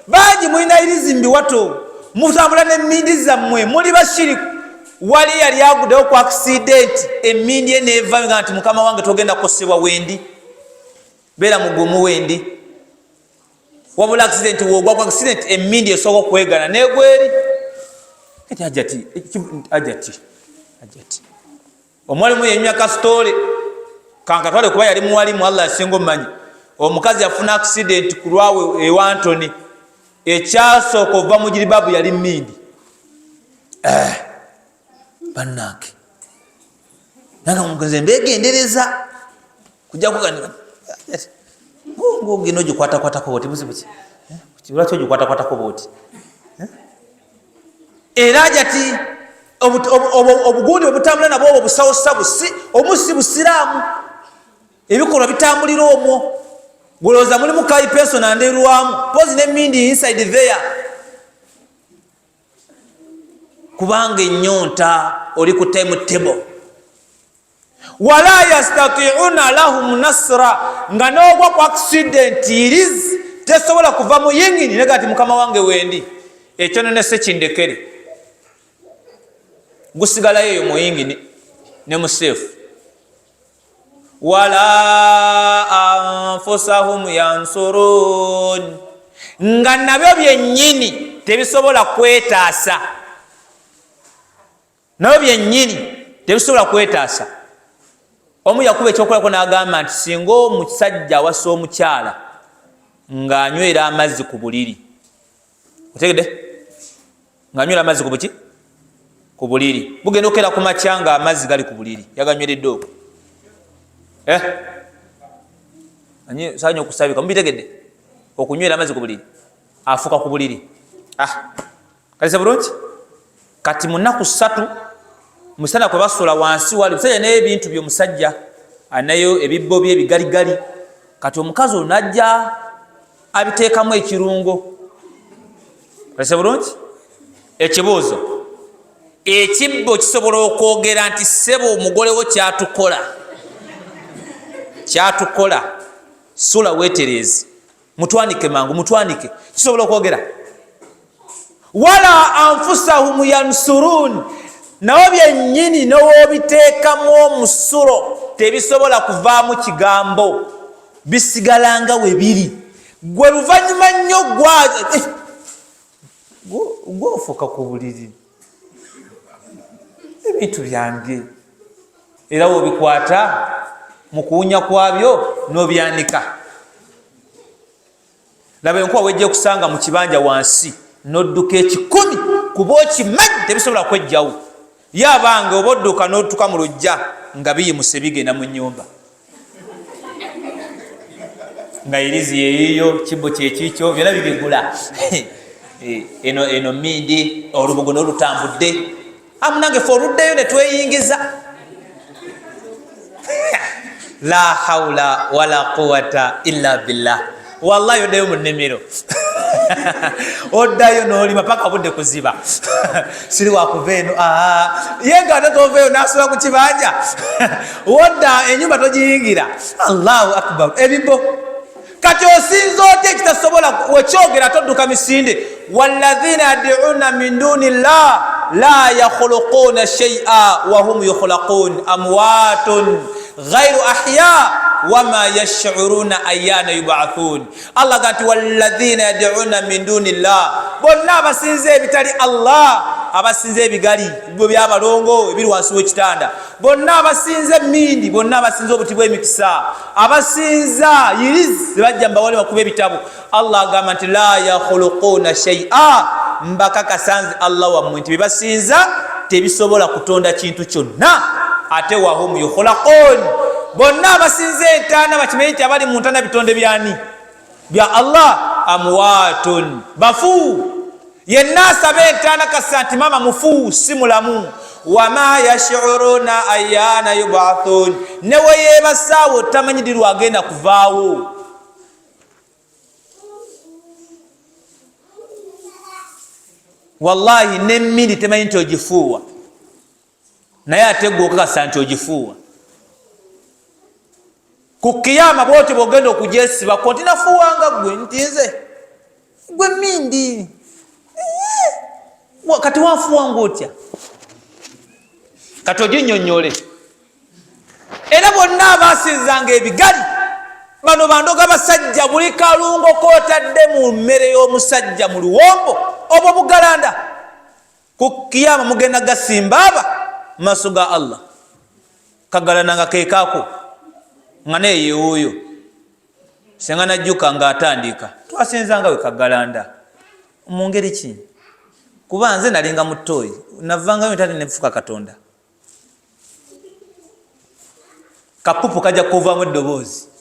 Bangi mulina irizi mbiwato, mutambula n'emmindi zammwe, muli bashiriku. Wali yali aguddewo ku akisidenti, emmindi ye neevayo nga nti mukama wange togenda kukosebwa, wendi beera mugumu wendi. Wabula accident, wogwa ku accident emmindi esooka okwegana negweri. Kati ajati ajati ajati omwalimu yenyumya kasitole kankatwale kuba yali muwalimu, Allah yasinga omumanyi. Omukazi yafuna accident ku lwawe ewa Antony, ekyasooka okuva mu jiribabu yali mmindi. Bannange, nange omugenzi mbegendereza kujja kuganira ngogenda ogikwatakwatako bwoti, buzibu ki? Lwaki ogikwatakwatako bwoti? Era jati obugundi bwebutambula nabwo obwo busawosabu, si omu si busiraamu, ebikolwa bitambulira omwo. Golowooza mulimu kai peso nanderwamu pozi nemindi inside there, kubanga ennyonta oli ku time table. Wala yastatiuna lahum nasra, nga n'ogwa ku accident iriz tesobola kuva mu yingini nega ati mukama wange wendi, ekyo nonese kindekere, gusigalayo eyo mu yingini ne mu seefu. Wala anfusahum yansurun, nga nabyo byennyini tebisobola kwetaasa, nabyo byennyini tebisobola kwetaasa. Omu yakuba ekyokulako n'agamba nti singa omusajja awasa omukyala ng'anywera amazzi ku buliri, otegedde, ng'anywera amazzi ku buki, ku buliri, bugenda okukera ku makya ng'amazzi gali ku buliri, yaganyweredde okwo. Eh? Sanya okusabika mubitegedde okunywera amazzi ku buliri afuka ku buliri ah. Kalisa bulungi kati mu nnaku ssatu musana kwe basula wansi wali musajja naye ebintu byomusajja anayo ebibbo bye ebigaligali kati omukazi ono najja abiteekamu ekirungo. Kalisa bulungi ekibuuzo ekibbo kisobola okwogera nti ssebo omugole wo kyatukola kyatukola sula wetereeze mutwanike mangu mutwanike kisobola okwogera wala anfusahum yansurun nabo byennyini nowobiteekamu omusulo tebisobola kuvaamu kigambo bisigala nga we biri gwe luvannyuma nnyo gwa eh, gwofuka ku buliri ebintu byange era wobikwata mu kuwunya kwabyo n'obyanika laba enkuba wejja okusanga mu kibanja wansi n'odduka ekikumi kuba okimanyi tebisobola kwejjawo ye abange oba odduka n'otuka mu lujja nga biyimuse bigenda mu nnyumba nga irizi yeyiyo kibbo kyekikyo byona bibigula eh, eno eno mindi olubugo nolutambudde amunange fe oluddeyo netweyingiza la haula wala quwata illa billah wallahi oddayo mu nnimiro oddayo nolima paka budde kuziba siri wakuva eno ye nga ate tovaeyo nasula ku kibanja wodda enyumba togiyingira allahu akbar ebibo kati osinza otya ekitasobola wekyogera todduka misinde walladhina yad'una min duni llah la yakhuluquna shaia wahum yukhlaqun amwatun ghairu ahya wama yashuruna ayana yubathun allah ga nti walladhina yad'una min duni llah bonna abasinza ebitali allah abasinza ebigali ebibbo byabalongo ebiri wansi wekitanda bonna abasinza emindi bonna abasinza obuti bwemikisa abasinza yirizi zebajja mbawale bakuba ebitabo allah agamba nti la yakhuluquna shaia mbakakasa nze allah wammwe nti byebasinza tebisobola kutonda kintu kyonna ate wahum yukhlaqun bonna abasinza entaana bakimanyi nti abali mu ntaana bitonde byani bya allah amwatun bafu yenna asaba entaana kasa nti maama mufu si mulamu wama yashuruna ayana yubathun neweyebasaawo tamanyi di lwagenda kuvaawo wallahi nemmindi temanyi nti ogifuuwa naye ate gwe okakasa nti ogifuuwa ku kiyama bwotyo bwogenda okugyesibako nti nafuuwanga gwe nti nze gwe mindi eh, kati wafuuwanga otya kati oginyonyole era bonna abasinzanga ebigali bano bandoga basajja buli kalungo kotadde mu mmere y'omusajja mu luwombo obwo bugalanda ku kiyama mugenda gasimba aba maaso ga allah kagalana nga kekaako nga naye yewuuyo senga najjuka nga atandika twasinzanga we kagalanda mu ngeri ki kuba nze nalinga mu toyi navangayo ntati nefuka katonda kapupu kajja kuvaamu eddoboozi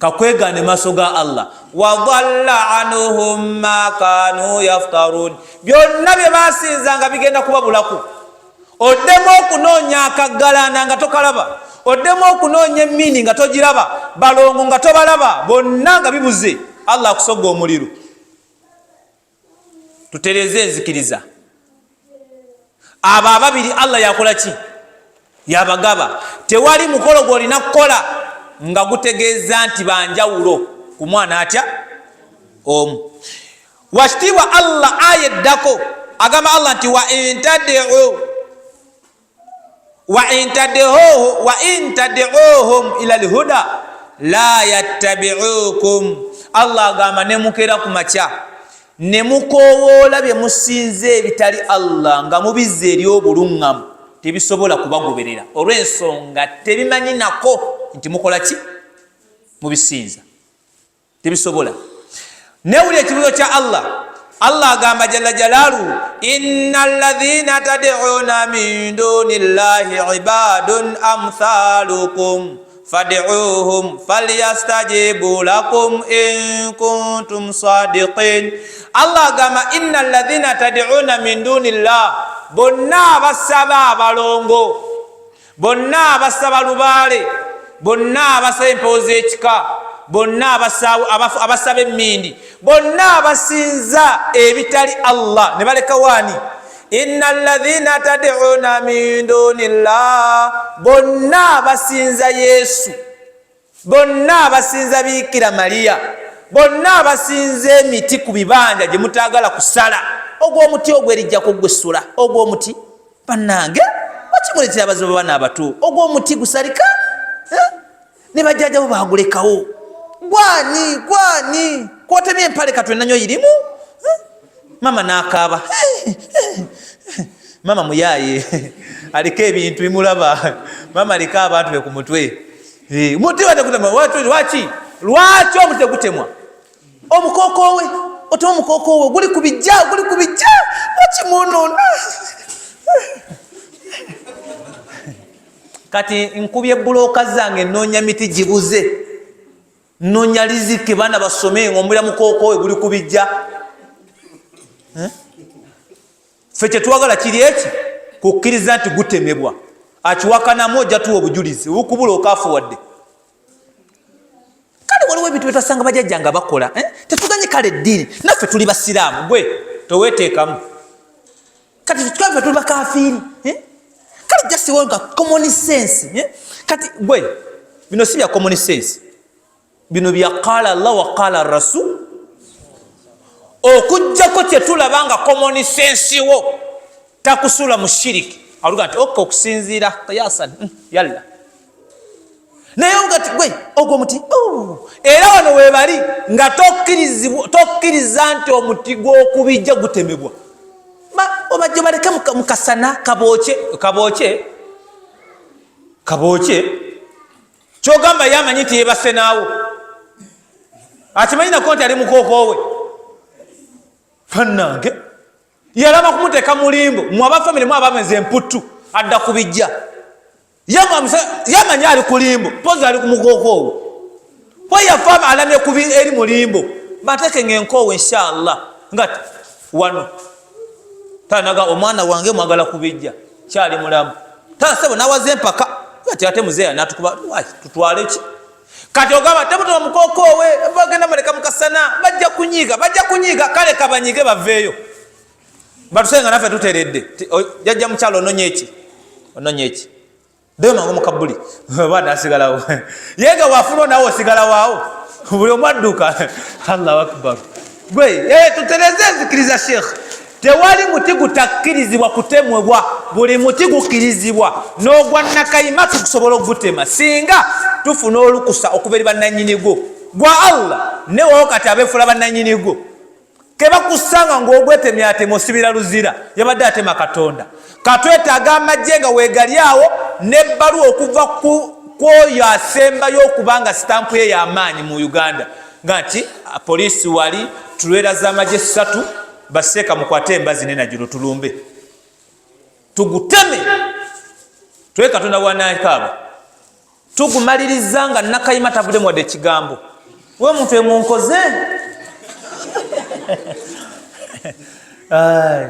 kakwegaana emaaso ga allah wadalla anhum ma kanu yaftarun byonna bye basinzanga bigenda kubabulaku oddemu okunoonya akaggalanda nga tokalaba oddemu okunoonya emmini nga togiraba balongo nga tobalaba bonna nga bibuze allah akusoga omuliro tutereeze enzikiriza abo ababiri allah yakola ki yabagaba tewali mukolo gwolina kukola nga gutegeeza nti banjawulo ku mwana atya omu wakitiibwa allah aya eddako agamba allah nti waintadeu wa in tad'uuhum ila lhuda la yattabi'ukum allah agamba nemukeera ku makya ne mukoowoola bye musinza ebitali allah nga mubizza eri obuluŋŋamu tebisobola kubagoberera olw'ensonga tebimanyi nako nti mukola ki mubisinza tebisobola newuli ekibuzo kya allah allah agamba jalla jalaluhu inna alladhina tad'una min duni llahi ibadun amthalukum Fad'uuhum falyastajibu lakum in kuntum sadiqin. Allah agamba inna alladhina tad'una min dunillah, bonna abasaba abalongo, bonna abasaba lubaale, bonna abasaba empewo z'ekika, bonna abasaba emmindi, bonna abasinza ebitali Allah ne baleka waani, inna alladhina tad'una min dunillah, bonna abasinza Yesu, bonna abasinza Biikira Mariya, bonna abasinza emiti ku bibanja gye mutaagala kusala, ogw'omuti ogwo erijjako gwessula ogw'omuti. Bannange, bakimuleetera abazibu baana abato. Ogw'omuti gusalika, eh? Ne bajjajjabo bagulekawo. Gwani gwani kwotemye empale katwenanyo irimu, eh? Mama n'akaaba. Mama muyaye aliko ebintu bimulaba. Mama aliko abantu be ku mutwe. Eh, muti batekutema lwaki? Lwaki omuti tegutemwa? Omukokowe otema, omukokowe guli ku bijja, guli ku bijja, lwaki munoona? Kati nkubye bulooka zange, noonya miti gibuze, noonya riziki, baana basome, ngaomulira mukokowe guli ku bijja. Eh? Ffe kyetwagala kiri eki kukkiriza nti gutemebwa. Akiwakanamu ojja tuwa obujulizi obukubula okafuwadde. Kale waliwo ebintu byetwasanga bajajja nga bakola, eh? Tetuganye kale eddiini, naffe tuli basiraamu, gwe toweteekamu. Kati ffe tuli bakafiiri, eh? Kale just nga common sense, eh? Kati gwe bino si bya common sense, bino bya qala Allah wa qala rasul. Okugjako kyetulaba nga common sense wo takusuula mu shiriki, aluga nti ok, okusinziira kiyasan, yalla. Naye nga ti gwe ogwo omuti, oh. Era wano webali nga tokkiriza nti omuti gw'okubijja gutemebwa, obajje baleke mukasana kabookye, kabookye, kabookye. Kyogamba ye amanyi nti yebase naawo, akimanyi nako nti ali mukokoowe. Bannange, yalaba kumuteeka mulimbo mwe abafamire mwe abamenza emputtu, adda kubijja. Yamanyi ali kulimbo, pozi ali kumukokoowe weyafa alamye kubi eri mulimbo, bateeke nga enkoowe inshallah. Nga wano tanaga omwana wange mwagala kubijja kyali mulamu tasebo nawaza empaka ati ate muzeeya natukuba tutwale ki? Kati ogamba temutuma mukokoowe, bagenda muleka mukasana, bajja kunyiiga, bajja kunyiiga. Kale kabanyige baveeyo batuse nga naffe tuteredde. Jajja mukyalo ononye eki, ononye eki, ddeyo mangu mukabuli oba nasigalawo ye nga wafuna nawe osigala waawo, buli omu adduka. Allahu akbar. Gwe eh, tutereze enzikiriza. Sheekh, tewali muti gutakkirizibwa kutemwebwa, buli muti gukkirizibwa, n'ogwa nakayima tukusobola okugutema singa tufuna olukusa okuva eri bannanyini gwo. Gwa Allah newawo. Kati abeefula bannanyini gwo kebakusanga ng'ogwetemyatema osibira luzira, yabadde atema Katonda. Katwetaaga amagye nga weegali awo n'ebbaluwa okuva ku kwoyo asembayo okuba nga sitampu ye y'amaanyi mu Uganda, nga nti poliisi wali tulwera z'amagye ssatu, baseeka mukwate embazi nenagiro tulumbe tuguteme twe Katonda bwanakaaba tugumaliriza nga Nakayima tavuddemu wadde ekigambo. We muntu emunkoze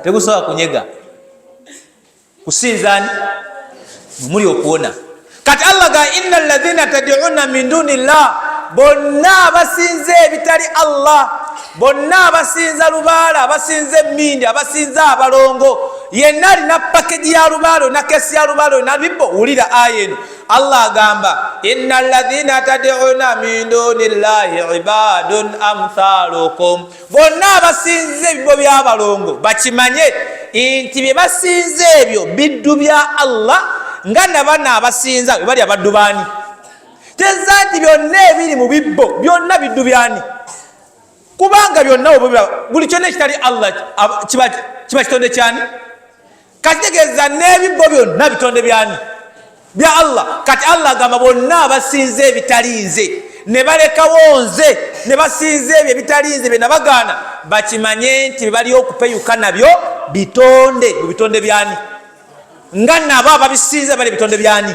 tegusobola kunyega kusinzaani muli okuwona. Kati Allah ga inna alladhina tad'una min duni llah, bonna abasinza ebitali Allah, bonna abasinza lubaala, abasinza emindi, abasinza abalongo, yenna alina package ya lubaale, olina kesi ya lubaale, olina bibbo, wulira aya eno. Allah agamba inna alladhina tad'una min duni llahi ibadun amthalukum, bonna abasinza ebibbo by'abalongo bakimanye nti bye basinza ebyo biddu bya Allah, nga nabano abasinza bwe bali abaddu baani. Teza nti byonna ebiri mu bibbo byonna biddu byani? Kubanga byonna buli kyonna ekitali Allah kiba kitonde kyani? Kakitegeeza n'ebibbo byonna bitonde byani? Bya Allah. Kati Allah agamba bonna abasinza ebitali nze ne balekawo nze ne basinza ebyo ebitali nze bye nabagaana, bakimanye nti bye bali okupeyuka nabyo bitonde mu bitonde byani? Nga nabo ababisinza bali bitonde byani?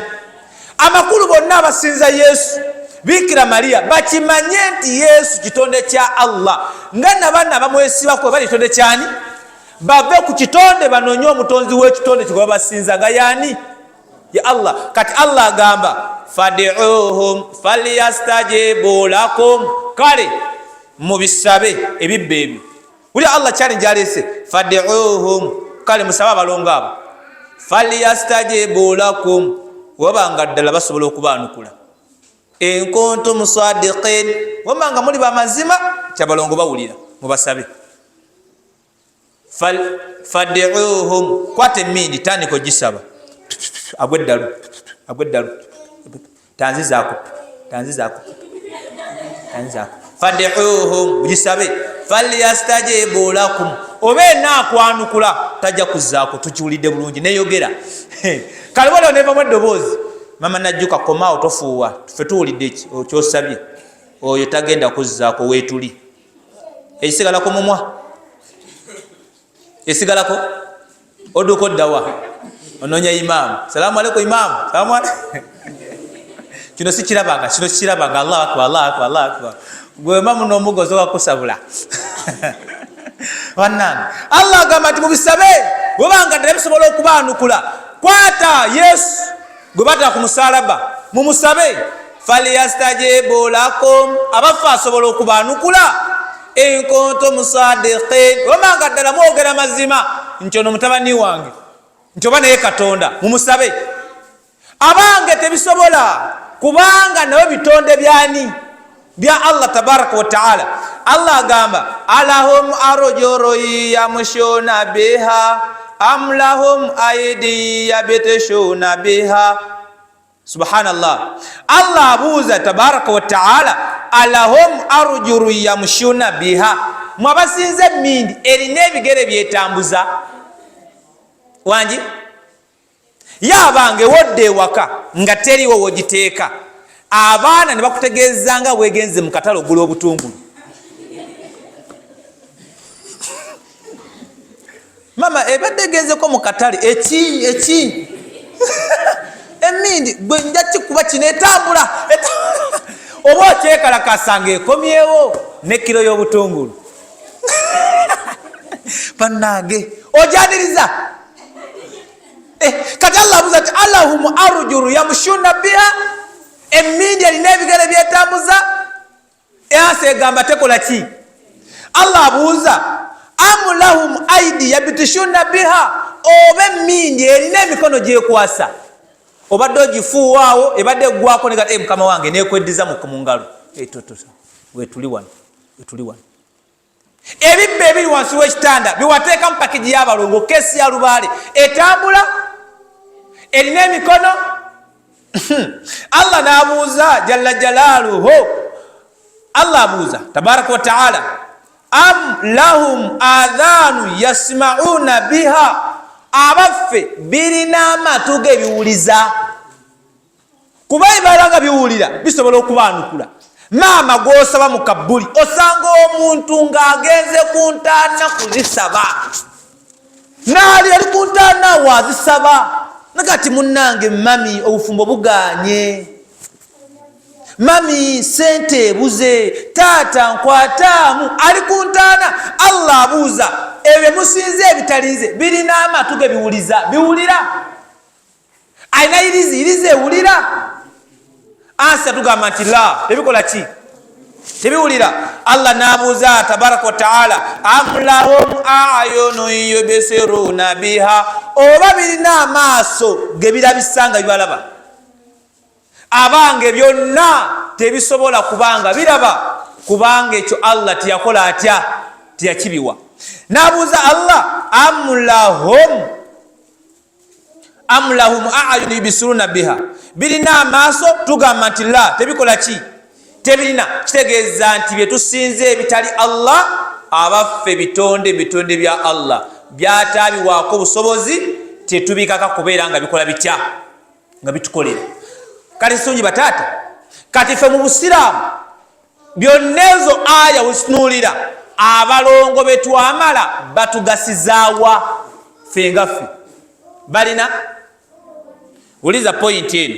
Amakulu bonna abasinza Yesu, Bikira Mariya, bakimanye nti Yesu kitonde kya Allah, nga nabanna bamwesibako bali kitonde kyani. Bave ku kitonde banonye omutonzi w'ekitonde kigwe basinza nga yani ya Allah. Kati Allah agamba fadiuhum falyastajibu lakum, kale mubisabe ebibba ebyo. Wulira Allah challenge alese, fadiuhum, kale musabe abalongo abo, falyastajibu lakum, wabanga ddala basobola okubaanukula. Enkuntum sadiqin, wabanga muli bamazima, kyabalongo bawulira, mubasabe. Fadiuhum, kwata emindi tandika ogisaba, agwe eddalu, agwe eddalu, tanzizaako, tanzizaako, tanzizaako. Fadiuhum, gisabe, falyastajibu lakum, oba enaakwanukula tajja kuzaako. Tukiwulidde bulungi neyogera kale waliwo nevamu eddoboozi, mama najjuka komaawo tofuuwa, ffe tuwulidde kyosabye, oyo tagenda kuzzaako, weetuli ekisigalako mumwa esigalako oduka oddawa ononya imaamu, salaamu aleikum imaamu, salaamu aleikum. Kino sikirabanga, kino sikirabanga. Allahu akbar, Allahu akbar, Allahu akbar. Gwe mamu n'omugozi owakusabula bannange. Allah agamba nti mubisabe webanga ddala bisobola okubaanukula. Kwata Yesu gwe batera ku musalaba, mumusabe, falyastajibu lakum, abaffe asobola okubaanukula. Enkonto musadiqin, webanga ddala mwogera mazima nti ono mutabani wange, nti oba naye Katonda, mumusabe. Abange tebisobola, kubanga nawe bitonde byani? Bya Allah tabaraka wa taala. Allah agamba alahum arjuru yamshuna biha am lahum aidi yabtishuna biha. Subhanallah, Allah abuuza tabaraka wa taala, alahum arjuru yamshuna biha, mwabasinza emindi erina ebigere byetambuza wangi yabange wodde ewaka nga teriwo wogiteeka, abaana ne bakutegeeza nga bwegenze mu katale ogula obutungulu. Mama ebadde egenzeko mu katale eki eki emindi gwe nja kikuba kino etambula oba okyekalakasa ng'ekomyewo ne kiro y'obutungulu. Bannange ojaniriza. Kati Allah abuuza nti alahum arjuru yamshuna biha, emindi erina ebigere byetambuza, ensi egamba tekola ki? Allah abuuza am lahum aidi yabtishuna biha, oba emindi erina emikono gyekwasa, obadde ogifuuwaawo ebadde eggwako nega mukama wange nekweddiza mu ngalo. Wetuli wano, wetuli wano. Ebibba ebiri wansi w'ekitanda biwateekamu pakigi y'abalongo, keesi ya lubaale etambula erina emikono. Allah n'abuuza jalla jalaaluhu, Allah abuuza tabaraka wa taala, am lahum adhanu yasmauna biha, abaffe birina amatu gebiwuliza, kuba ebibala nga biwulira bisobola okubaanukula. Maama gw'osaba mu kabbuli, osanga omuntu ng'agenze ku ntaana kuzisaba, naali ali ku ntaana awo azisaba, nagati munnange mami obufumbo buganye, mami sente ebuze, taata nkwataamu, ali ku ntaana. Allah abuuza ebyo musinze ebitalinze birina amatu gebiwuliza, biwulira, alina irizi, irizi ewulira. Ansa tugamba nti la, tebikola ki? Tebiwulira. Allah n'abuuza tabaraka wa taala, am lahum ayunu yubsiruna biha, oba birina amaaso gebirabisa nga bibalaba. Abange byonna tebisobola kubanga biraba, kubanga ekyo Allah teyakola atya, teyakibiwa. N'abuuza Allah am lahum ayunu yubsiruna biha, birina amaaso, tugamba nti la, tebikola ki? Tebirina. Kitegeeza nti byetusinze ebitali Allah, abaffe bitonde, bitonde bya Allah byataabiwaako obusobozi, tetubikaka kubeera nga bikola bitya, nga bitukolera. Kale sonyi bataata, kati ffe mu busiraamu byonna ezo aya wezitunuulira, abalongo betwamala batugasizaawa ffe nga ffe balina. Wuliza pointi eno.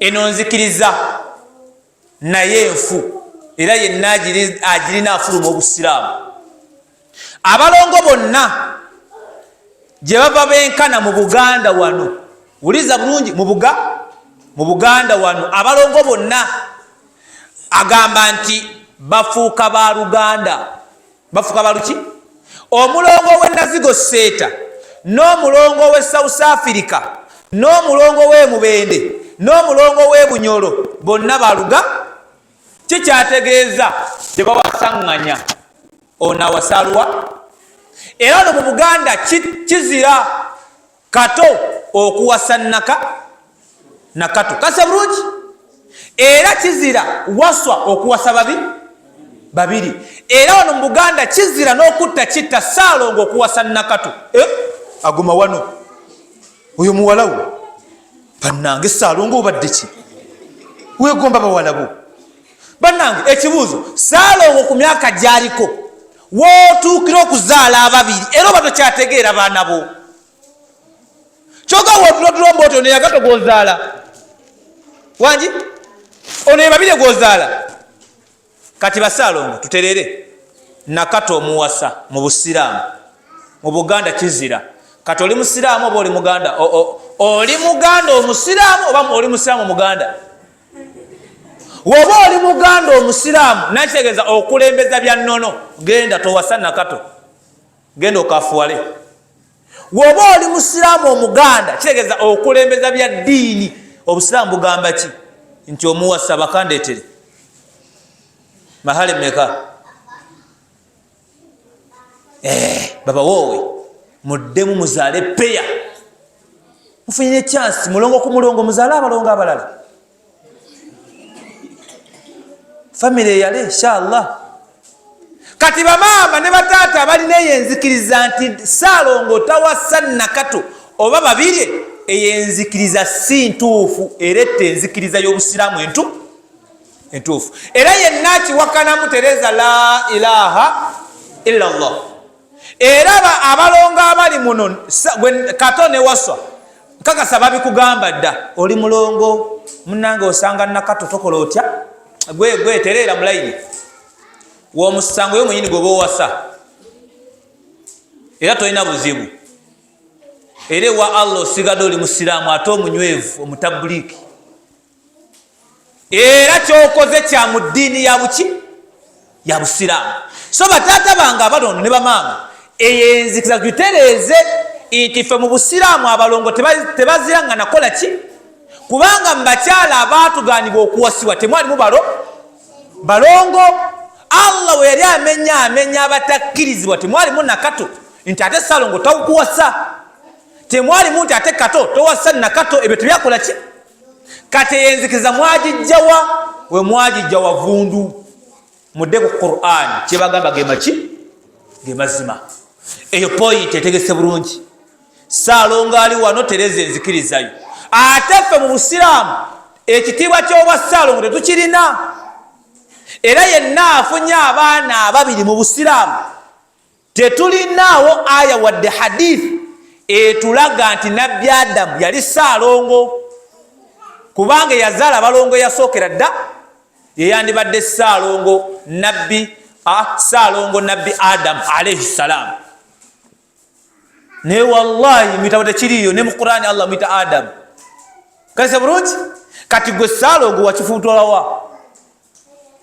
Eno nzikiriza naye enfu, era yenna agirina afuluma obusiraamu. Abalongo bonna gye bava benkana mu Buganda wano, wuliza bulungi, mu Buganda wano abalongo bonna agamba nti bafuuka ba luganda. Bafuuka baluki? Omulongo w'e Nazigo Seeta n'omulongo w'e South Africa n'omulongo w'e Mubende n'omulongo w'e Bunyolo bonna baluga. Kikyategeeza tebawasaŋŋanya, ono awasalwa. Era ono mu Buganda kizira kato okuwasa nakato kasa bulungi, era kizira waswa okuwasa babi babiri. Era wano mu Buganda kizira n'okutta kitta Saalongo okuwasa nakato. Aguma wano oyo muwalawo bannange. Saalongo obadde ki weegomba bawalabo bannange? Ekibuuzo, Saalongo ku myaka gyaliko wootuukira okuzaala ababiri, era oba tokyategeera baana bo? Kyoka wotulotulomba oti ono yagato gwozaala wangi, ono yebabiri gwozaala. Kati basaalongo tuterere, nakato omuwasa mu busiraamu mu Buganda kizira. Kati oli musiraamu oba oli muganda? Oli muganda omusiraamu oba oli musiraamu omuganda? Woba oli muganda omusiraamu, nakitegeeza okulembeza bya nnono, genda towasa nakato, genda okafuwale. Woba oli musiraamu omuganda, kitegeeza okulembeza bya ddiini. Obusiraamu bugamba ki? Nti omuwasa bakandeetere mahale meka, baba woowe, muddemu muzaale peya, mufunye chance mulongo ku mulongo, muzaale abalongo abalala, famire eyale inshallah. Kati bamaama ne bataata abalina eyo enzikiriza nti Saalongo tawasa nakato oba babiri, eyo enzikiriza si ntuufu, era etta enzikiriza y'obusiraamu entuufu. Era yenna akiwakanamu tereza la ilaha illa Allah. Era abalongo abali muno, kato ne waswa, nkakasa babikugamba dda, oli mulongo munange osanga nakato tokola otya, gwe tereera mulayini womusango yo mwenyini gwe owasa, era tolina buzibu. Era ewa Allah osigadde oli musiraamu ate omunywevu omutabuliiki, era kyokoze kya mu ddiini ya buki? Ya busiraamu. So bataata bange abalondo ne bamaama, eyo enzikiriza gitereeze nti ffe mu busiraamu abalongo tebazira nga nakola ki, kubanga mu bakyala abaatugaanibwa okuwasibwa temwalimu balongo. Allah we yali amenya abatakkirizibwa temwalimu nakato nti ate Saalongo tawukuwasa, temwalimu nti ate kato towasa nakato. Ebyo tebyakola ki? Kati eyenzikiriza mwagijjawa? We mwagijja wavundu. Mudde ku Quran, kyebagamba gemaki? Gemazima. Eyo point etegese bulungi. Saalongo ali wano, tereza enzikirizayo. Ate ffe mu busiraamu ekitiibwa ky'obwa Saalongo tetukirina, era yenna afunye abaana ababiri mu busiraamu tetulinaawo aya wadde hadithi etulaga nti Nabbi Adamu yali Saalongo, kubanga eyazaala abalongo yasookera dda yeyandibadde Saalongo Nabbi, Saalongo Nabbi Adamu alaihi salaamu. Naye wallahi mubitabo tekiriyo, ne mu Qurani Allah mwita Adamu kalese bulungi. Kati gwe Saalongo wakifuutolawa?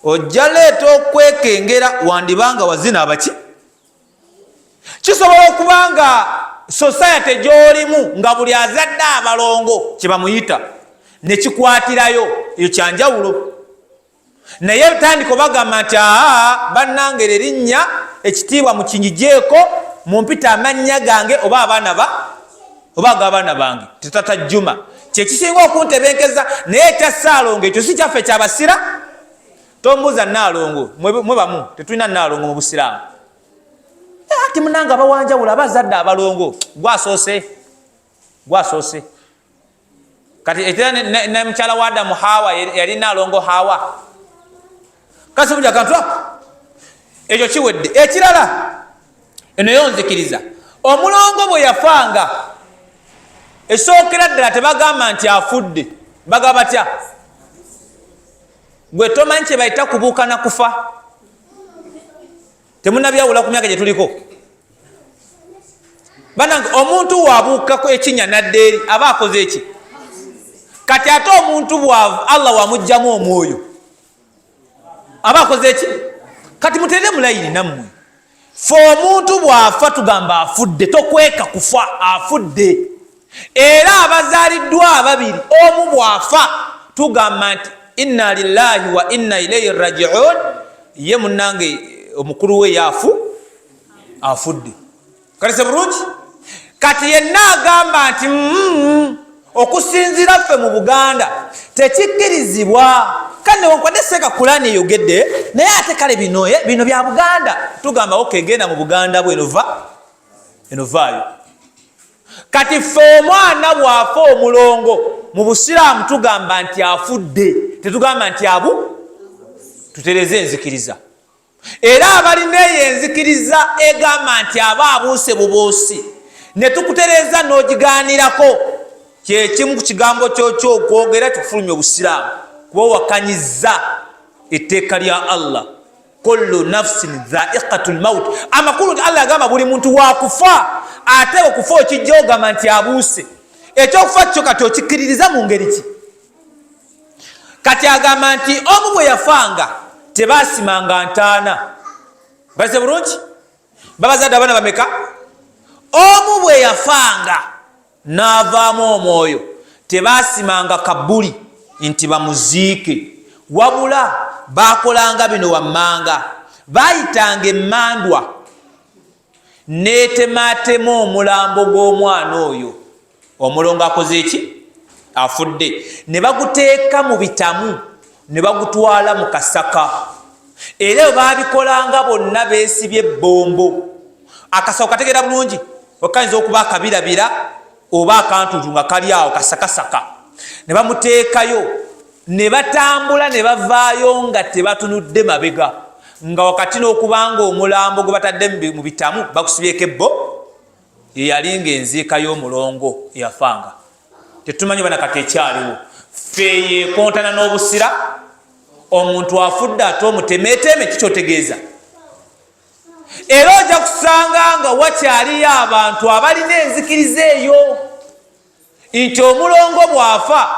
Ojja leeta okwekengera, wandibanga wazina abaki. Kisobola okuba nga society gy'olimu nga buli azadde abalongo kyebamuyita nekikwatirayo, eyo kyanjawulo. Naye tandika obagamba nti aa bannange, erinnya ekitiibwa mukinjijeeko, mumpita amannya gange oba abaana ba oba ag'abaana bange, tetata Juma kyekisinga okuntebenkeza. Naye ekya Saalongo ekyo si kyaffe kyabasira. Tombuuza naalongo, mwe bamu tetulina naalongo mu busiraamu. Ati munange abawanjawulo abazadde abalongo, gwasoose. Kati era ne mukyala wa Adamu Hawa yali naalongo Hawa kasi buli akantu ako ekyo kiwedde. Ekirala, eno yo nzikiriza, omulongo bwe yafanga esookera ddala tebagamba nti afudde, bagamba batya? Gwe tomanyi kye bayita kubuuka na kufa? Temunabyawula ku myaka gye tuliko. Banange, omuntu waabuukako ekinya nadda eri aba akoze eki? Kati ate omuntu bwavu Allah wamugjamu omwoyo aba akoze eki? Kati mutere mulayini nammwe. Fe omuntu bw'afa tugamba afudde, tokweka kufa, afudde. Era abazaaliddwa ababiri, omu bw'afa tugamba nti inna lillahi wa inna ilaihi rajiun, ye munnange omukulu we yaafu afudde. Kati se bulungi. Kati yenna agamba nti okusinziira ffe mu Buganda tekikkirizibwa, kale newankubadde seeka Kulani eyogedde, naye ate kale bino bino bya Buganda. Tugamba ok, genda mu Buganda bwe eno va eno vaayo. Kati ffe omwana bw'afa omulongo mu Busiraamu tugamba nti afudde, tetugamba nti abu. Tutereze enzikiriza. Era abalina eyo enzikiriza egamba nti aba abuuse bubuusi, ne tukutereeza n'ogigaanirako, kyekimu ku kigambo kyokyokwogera kikufulumya Obusiraamu, kuba owakanyiza etteeka lya Allah, kullu nafsin dhaiqatu lmaut. Amakulu nti Allah agamba buli muntu wakufa, ate okufa okijja ogamba nti abuuse. Ekyokufa kyo kati okikkiririza mu ngeri ki? Kati agamba nti omu bwe yafanga tebasimanga ntaana. Baze bulungi, babazadde abaana bameka? Omu bwe yafanga n'avaamu omwoyo tebasimanga kabuli nti bamuziike, wabula bakolanga bino wammanga: bayitanga emmandwa netematema omulambo gw'omwana oyo omulongo akoze eki, afudde, ne baguteeka mu bitamu ne bagutwala mu kasaka. Era bwe babikolanga bonna beesibye ebbombo. Akasawo kategeera bulungi, okayinza okuba akabirabira oba akantuntu nga kali awo kasakasaka, ne bamuteekayo ne batambula ne bavaayo nga tebatunudde mabega, nga wakati n'okubanga omulambo gwe batadde mu bitamu bagusibyeko ebbo. Yeyali nga enziika y'omulongo eyafanga. Tetumanyi bana kati ekyaliwo. Ffe yekontana n'obusira, omuntu afudde ate omutemeeteme, kikyotegeeza. Era ojja kusanga nga wakyaliyo abantu abalina enzikiriza eyo nti omulongo bw'afa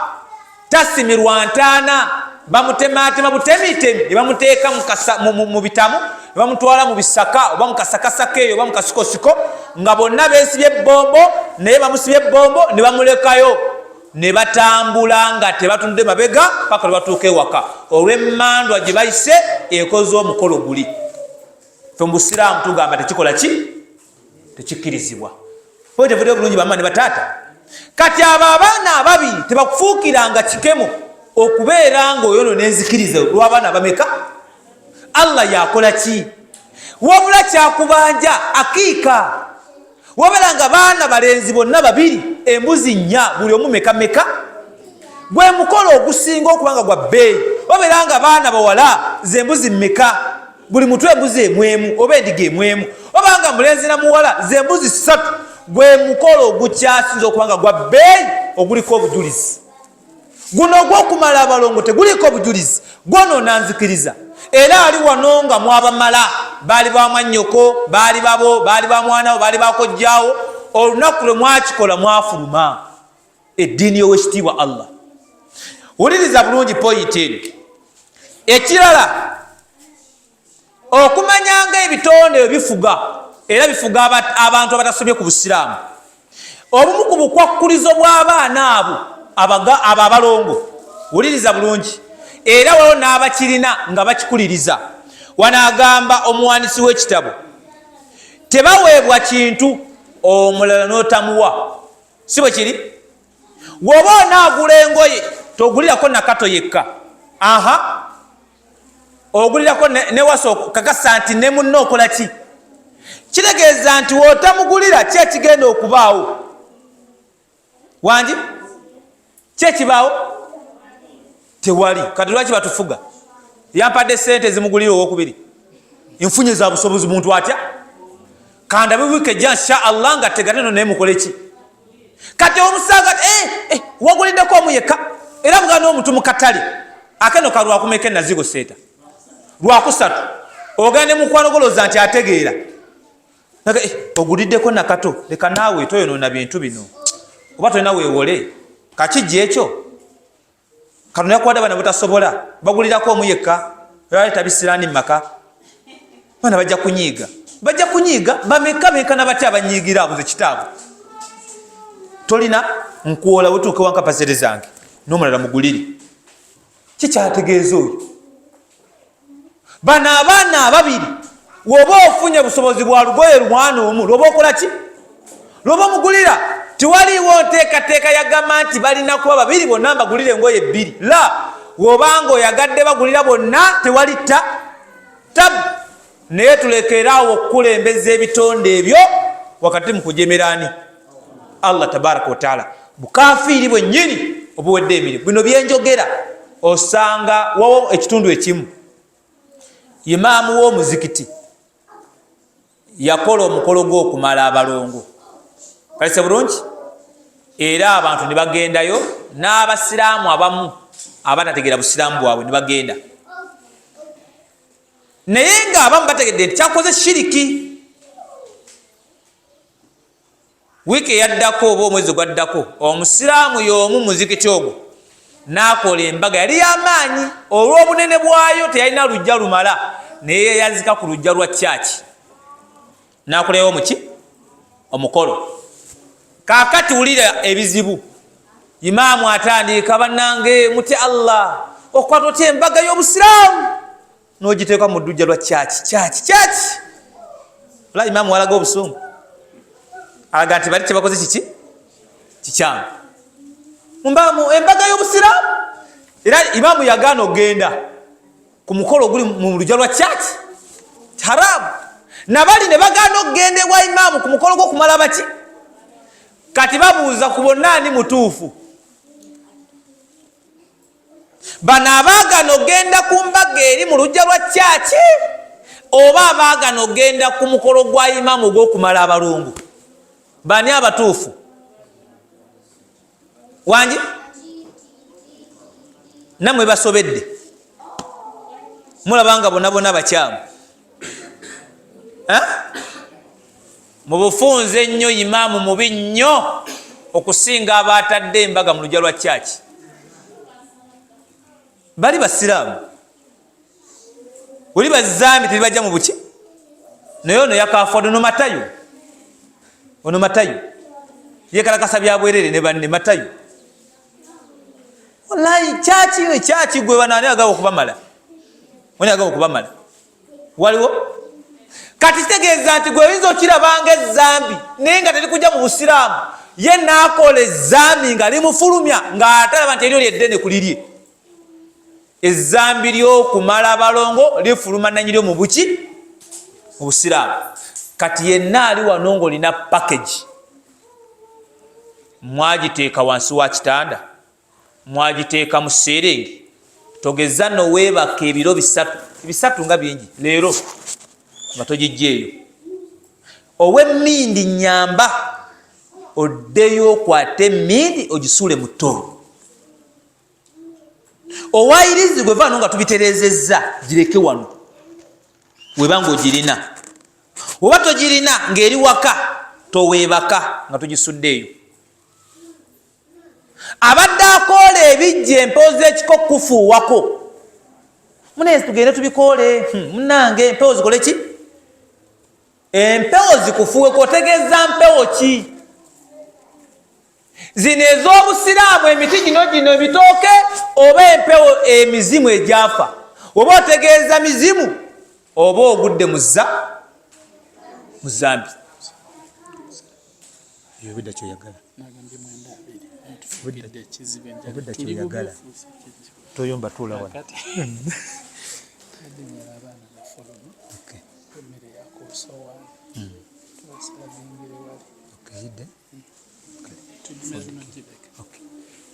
tasimirwa ntaana, bamutematema butemitemi ne bamuteeka mu bitamu ne bamutwala mu bisaka oba mu kasakasaka eyo oba mu kasikosiko, nga bonna beesibye ebbombo, naye bamusibye ebbombo ne bamulekayo ne batambula nga tebatunudde mabega paka lwe batuuka ewaka, olw'emmandwa gye bayise ekoze omukolo guli. Fe mu Busiraamu tugamba tekikola ki, tekikkirizibwa. Tevudde bulungi, bamama ne bataata. Kati abo abaana ababiri tebakufuukiranga kikemo okubeera nga oyono n'enzikiriza lw'abaana bameka. Allah yakola ki? Wabula kyakubanja akiika wabera nga baana balenzi bonna babiri, embuzi 4, buli omu meka meka, gwe mukolo ogusinga okuba nga gwa bbeeyi. Wabeera nga baana bawala, zembuzi mmeka? Buli mutwe embuzi emwemu oba endiga emwemu. Oba nga mulenzi na muwala, zembuzi 3, gwe mukolo ogukyasinza okuba nga gwa bbeeyi oguliko obujulizi. Guno ogw'okumala abalongo teguliko obujulizi, gwonoona nzikiriza. Era ali wano nga mwabamala, baali ba mwannyoko, baali babo, baali ba mwanawo, baali bakojjaawo. Olunaku lwe mwakikola mwafuluma eddiini y'owekitiibwa Allah. Wuliriza bulungi poyinti eno. Ekirala, okumanya nga ebitonde bifuga, era bifuga abantu abatasomye ku Busiraamu. Obumu ku bukwakkulizo bw'abaana abo abo abalongo, wuliriza bulungi, era waliwo n'abakirina nga bakikuliriza. Wano agamba omuwandiisi w'ekitabo, tebaweebwa kintu omulala n'otamuwa. Si bwe kiri? Bw'oba onaagula engoye togulirako nakato yekka, aha, ogulirako newasa kakasa nti ne munna okola ki. Kitegeeza nti w'otamugulira ki ekigenda okubaawo? Wangi ki ekibaawo? Tewali. Kati lwaki batufuga? Yampadde sente zimugulira owokubiri, nfunye za busobozi. Muntu atya kandabe wiiki ejja insha Allah nga tegateno, naye mukole ki? Kati omusanga waguliddeko omu yekka, era bugana omuntu mu katale. Akeno kalwakumeka enazigo seeta lwakusatu ogenda ne mukwano goloza nti ategeera eh, oguliddeko nakato leka naawe toyonoona bintu bino oba tolina weewole kakijja ekyo Katonda yakuwadde abaana butasobola bagulirako omu yekka baleeta bisiraani mu maka baana bajja kunyiiga bajja kunyiiga bameka benkana batya abanyiigira abo ze kitaabwe tolina nkuwola wetuuke wanka pasere zange n'omulala mugulire kikyategeeza oyo Bano abaana ababiri woba ofunye busobozi bwa lugoye lumwana omu lwoba okola ki lwoba omugulira. Tiwaliiwo nteekateeka yagamba nti balina kuba babiri bonna mbagulire engoye bbiri. La wobanga oyagadde bagulira bonna tewali ta tabu, naye tulekeraawo okukulembeza ebitonde ebyo wakati mu kujemera ani Allah tabaraka wataala. Bukafiiri bwennyini obuwedde emirimu. Bino byenjogera osanga wawo ekitundu ekimu imaamu w'omuzikiti yakola omukolo gw'okumala abalongo kalise bulungi, era abantu ne bagendayo n'abasiraamu abamu abatategeera busiraamu bwabwe ne bagenda, naye ng'abamu bategedde nti kyakoze shiriki. Wiiki eyaddako oba omwezi ogwaddako omusiraamu y'omu muzikiti ogwo n'akola embaga yali y'amaanyi olw'obunene bwayo teyalina lujja lumala naye yeyazika ku lujja lwa kyaki n'akolayo muki omukolo. Kaakati wulira ebizibu imaamu atandika, bannange mutya Allah, okwata otya embaga y'obusiraamu n'ogiteeka mu ddujja lwa kyaki kyaki kyaki. Ola imaamu walaga obusungu alaga nti bali kyebakoze kiki kikyamu mumbamu embaga y'obusiraamu. Era imaamu yagaana okugenda ku mukolo oguli mu lujja lwa kyaki haramu, nabali ne bagaana okugenda ewa imaamu ku mukolo gw'okumala baki. Kati babuuza ku bonna ani mutuufu. Bano abaagana ogenda ku mbaga eri mu lujja lwa kyaki oba abaagana ogenda ku mukolo gwa imaamu ogw'okumala abalungu, bani abatuufu? Wangi namwe basobedde, mulaba nga bona bona bakyamu. Mu bufunze ennyo imaamu mubi nnyo okusinga abaatadde embaga mu lujja lwa kyaki. Bali basiraamu weli bazambi teribajja mu buki, naye ono yakafuwadde ono matayo, ono matayo yekalakasa byabwerere ne banne matayo. Wallahi kyaki kyaki gwe bano ani agaba okubamala, ani agaba okubamala waliwo kati kitegeeza nti gwe oyinza okirabanga ezambi naye nga terikujja mu busiraamu, ye naakola ezambi nga limufulumya ng'atalaba nti eryo lyeddene ku lirye. Ezambi ly'okumala abalongo lifuluma nanyiryo mu buki mu busiraamu. Kati yenna ali wano ng'olina package mwagiteeka wansi wa kitanda, mwagiteeka mu seeringi, togeza no weebaka ebiro bisatu bisatu nga bingi leero nga togijjeeyo. Ow'emmindi nyamba oddeyo okwate emmindi ogisuule mu ttolo. Owayirizi gwe vaano nga tubitereezezza gireke wano weba ng'ogirina, oba togirina ng'eri waka toweebaka nga togisuddeeyo. Abadde akoola ebijja empewo z'ekiko kufuuwako munaye tugende tubikoole. Munange empewo zikole ki? Empewo zikufuuweko otegeeza mpewo ki? Zino ez'obusiraamu emiti gino gino ebitooke oba empewo emizimu egyafa? Oba otegeeza mizimu oba ogudde muzza muzambi obedda kyoyagala obedda kyoyagala toyomba tuula wano.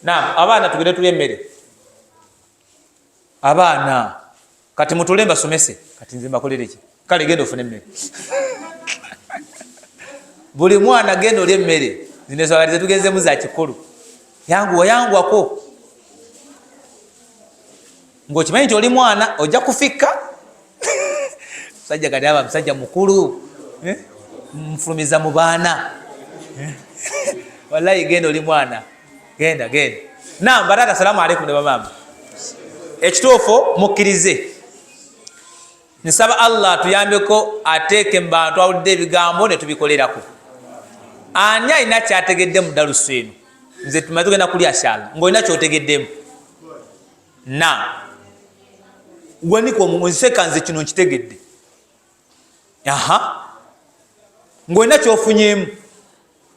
Naam, abaana tugende tulye emmere. Abaana kati mutule mbasomese, kati nze mbakolere ki? Kale genda ofune emmere. Buli mwana genda olye emmere. Zino ensonga kati zetugenzemu za kikulu. Yanguwa yanguwako. Ng'okimanyi nti oli mwana ojja kufikka. Musajja kati aba musajja mukulu, eh? Nfulumiza mu baana. Eh? Wallahi genda oli mwana, genda genda. Naam, bataata, assalamu alaikum ne bamaama. Ekituufu mukkirize, nsaba Allah atuyambeko ateeke mu bantu awulidde ebigambo ne tubikolerako. Ani alina kyategedde mu dalusu eno? Nze tumaze tugenda kulya shala, ng'olina kyotegeddemu. Na wanika omunseka, nze kino nkitegedde. Aha, ng'olina kyofunyemu.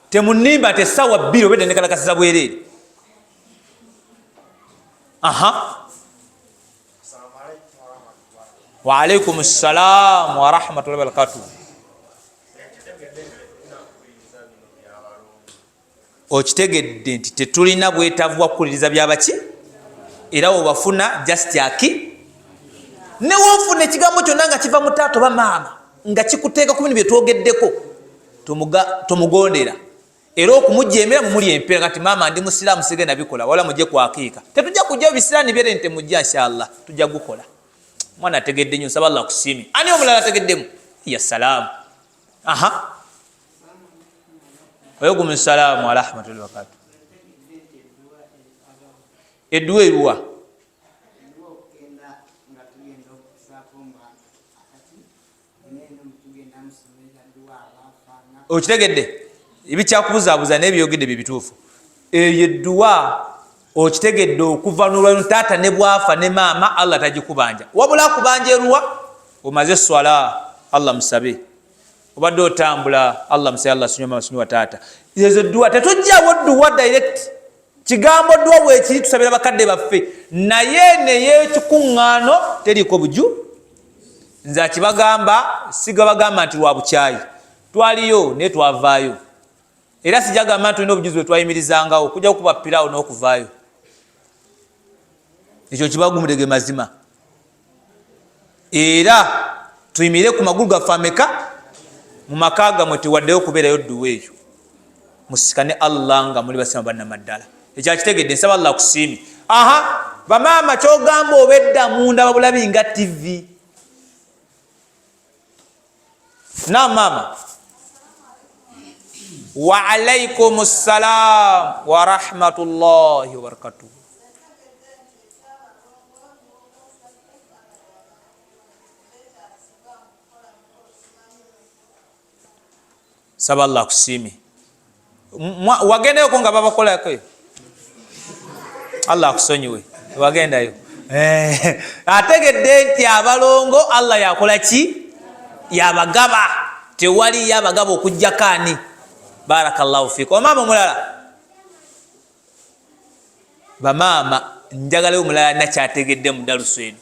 Temunimba nti essaawa 2 obedde nekalakasiza bwereere. Aha, waalaikum salam warahmatullahi wabarakatuh. Okitegedde nti tetulina bwetaavu bwa kukuliriza byabaki, era webafuna just aki newofuna ekigambo kyonna nga kiva mu taata oba maama nga kikuteeka ku bino byetwogeddeko, tomugondera era okumujemera mumuli empeera. Kati maama ndi musiraamu, sigenda bikola, wala mujje kwakiika. Tetujja kujja bisiraani byere nti temujja, inshallah tujja gukola. Mwana ategedde nnyo, nsaba Allah akusiime. Ani omulala ategeddemu? Ya salaamu. Aha, walaikum salaamu warahmatullahi wabarakatu. Edduwa eruwa? Okitegedde ebikyakubuzabuza naye byogedde bye bituufu. Eyo edduwa okitegedde okuva nolwaliro taata ne bwafa ne maama Allah tagikubanja, wabula akubanja eruwa omaze swala Allah musabe, obadde otambula Allah musabe, Allah sonyiwa maama, sonyiwa taata. Ezo edduwa tetujjawo dduwa direct, kigambo dduwa bwekiri, tusabira bakadde baffe, naye neyekikuŋŋaano teriiko buju. Nze akibagamba sigabagamba nti lwa bukyayi, twaliyo naye twavaayo, era sijagamba nti tulina obujuzi bwe twayimirizangawo kujja kukuba piraawo n'okuvaayo. Ekyo kibagumudege mazima, era tuyimirire ku magulu gaffe ameka mu maka gamwe, tewaddeyo okubeerayo dduwa eyo. Musikane Allah nga muli basima bannamaddala. Ekyakitegedde nsaba Allah akusiime. Aha, bamaama, kyogamba obedda munda babulabi nga TV. Na maama, wa alaikum salam wa rahmatullahi wa barakatuh. Saba Allah akusiime. Wagendayoko nga babakolako? Allah akusonyiwe, wagendayo. Ategedde nti abalongo Allah yakola ki? Yabagaba, tewali yabagaba okujjako ani? Barakallahu fik. Omaama omulala, bamaama, njagalayo omulala nakyategedde mu dalusu eno.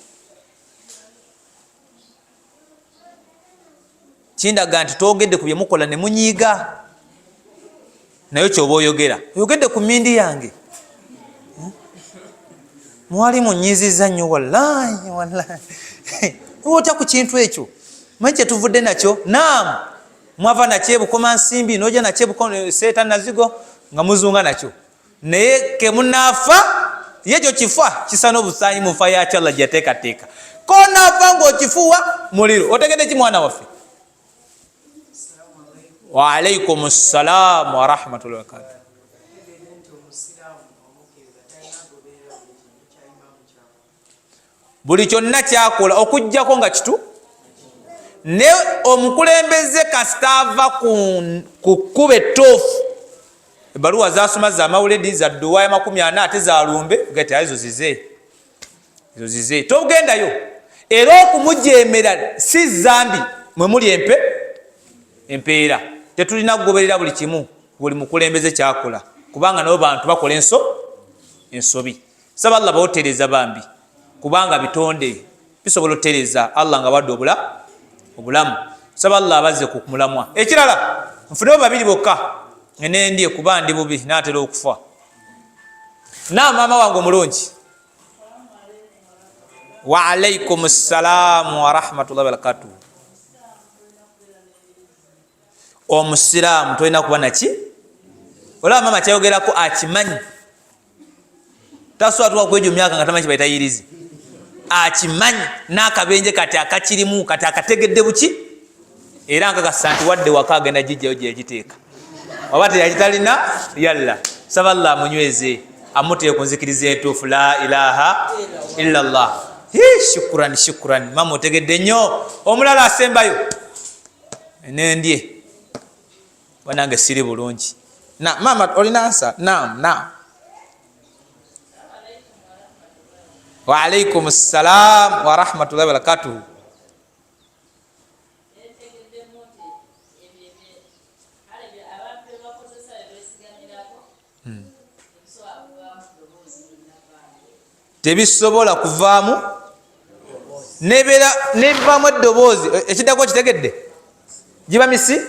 Kindaga nti twogedde ku byemukola ne munyiiga, naye kyoba oyogera oyogedde ku mindi yange, mwali munyiziza nnyo, wallahi wallahi. Otya ku kintu ekyo? Manyi kyetuvudde nakyo, naam, mwava nakyo ebukoma nsimbi noja nakyo seeta nazigo nga muzunga nakyo, naye kemunaafa yekyo kifa kisana obusanyi mufa yakyo Allah gyeyateekateeka. Konaafa ng'okifuwa muliro. Otegedde ki mwana waffe? Waalaikum ssalaamu warahmatullahi wabarakatu. Buli kyonna kyakola okugjako nga kitu ne omukulembeze kasita ava ku kkuba ettuufu, ebbaluwa zasoma za mawuledi za dduwa ya 40 ate za lumbe gati ezo zize, ezo zize, togendayo. Era okumujemera si zambi, mwe muli empe empeera. Tetulina kugoberera buli kimu buli mukulembeze kyakola, kubanga nabo bantu bakola ensobi. Saba Allah bawotereza bambi, kubanga bitonde bisobola otereza Allah nga wadde obulamu. Saba Allah abazze ku mulamwa. Ekirala nfunewo babiri bokka nendye, kuba ndi bubi naatera okufa. Na maama wange omulungi, wa alaikum ssalaamu warahmatullahi wabarakatuhu. Omusiraamu tolina kuba naki? Olaba maama kyayogerako akimanyi, tasobola tuka kwejo myaka nga tamanyi kibaita yirizi. Akimanyi n'akabenje kati akakirimu kati akategedde buki, era nkakasa nti wadde waka agenda gijjayo gyeyagiteeka oba teyagitalina. Yalla, saba Allah amunyweze, amuteeke ku nzikiriza entuufu, la ilaha illa Allah. Shukran, shukran mama, otegedde nnyo. Omulala asembayo nendye, banange siri bulungi. Na mama, olina ansa? Naam, naam. Waalaikum salam warahmatullahi wabarakatuhu. Tebisobola kuvaamu nebeera nebivaamu eddoboozi. Ekiddako kitegedde giba misi,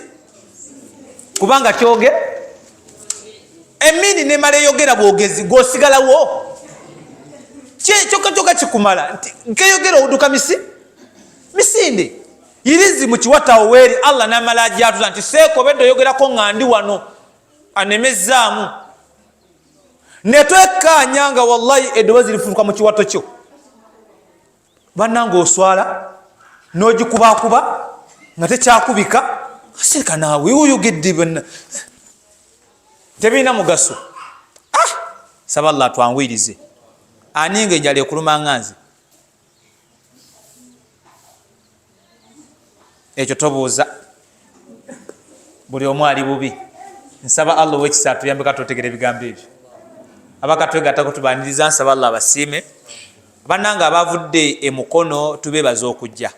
kubanga kyoge emindi nemala eyogera bwogezi, gwosigalawo kyokka kyokka kikumala nti nkeyogera owuduka misi misinde yirizi mukiwatawo weeri. Allah namala ajatuza nti seekobedde oyogerako nga ndi wano anemezaamu netwekkaanya nga wallahi eddoboozi lifuuka mu kiwato kyo. Bannanga oswala n'ogikubakuba nga tekyakubika, asirika naawe oyogedde banna tebirina mugaso. Ah, saba Allah atwanguyirize. Ani nga enjala ekuluma nga nze? Ekyo tobuuza, buli omu ali bubi. Nsaba Allah owekisa atuyambe katotegera ebigambo ebyo. Abakatwegattako tubaniriza, nsaba Allah abasiime. Bannange abavudde emukono tubeebaza okujja.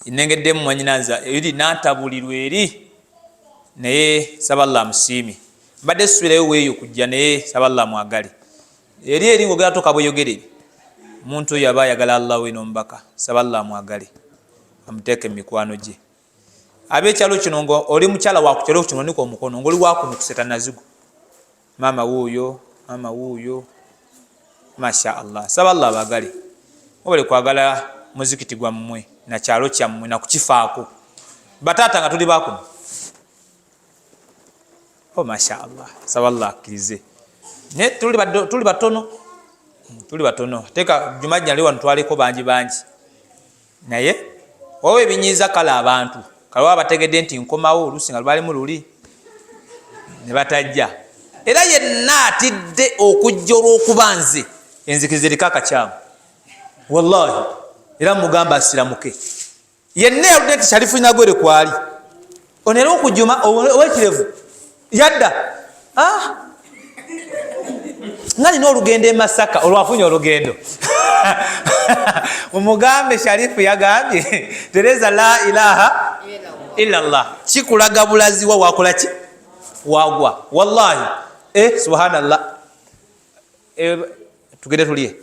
Nengeddemu mwanyinanza eri nantabulirwa eri, naye saba Allah amusiime. Mbadde sisuubirayo weeyo kujja, naye saba Allah mwagale eri eri ngogera toka bweyogerere. Omuntu oyo aba ayagala Allah we n'omubaka, saba Allah amwagale amuteeke mu mikwano gye. Ab'ekyalo kino, nga oli mukyala wa ku kyalo kino, nika omukono ngaoli wakuno kuseta nazigo. Maama wuuyo, maama wuuyo, masha Allah. Saba Allah abagale, mubale kwagala muzikiti gwammwe nakyalo kyammwe nakukifaako. Bataata nga tuli bakuno, oh masha Allah, saba Allah akkirize. Naye tuli batono, tuli batono. Teeka juma jjali wano twaliko bangi bangi, naye waliwo ebinyiiza. Kale abantu kale waba bategedde nti nkomawo, oluusi nga lwalimu luli ne batajja. Era yenna atidde okujja olw'okuba nze enzikiriza eriko akakyamu, wallahi era mugamba asiramuke. Yenna yaludde nti Sharifu Nagwere kwali ono, era okujuma owekirevu yadda. Ah! Nga nina olugendo e Masaka, olwafunye olugendo, mumugambe Sharifu yagambye tereza la ilaha illallah. Kikulaga bulaziwa wakolaki wagwa, wallahi. Eh, subhanallah. Eh, tugende tulye.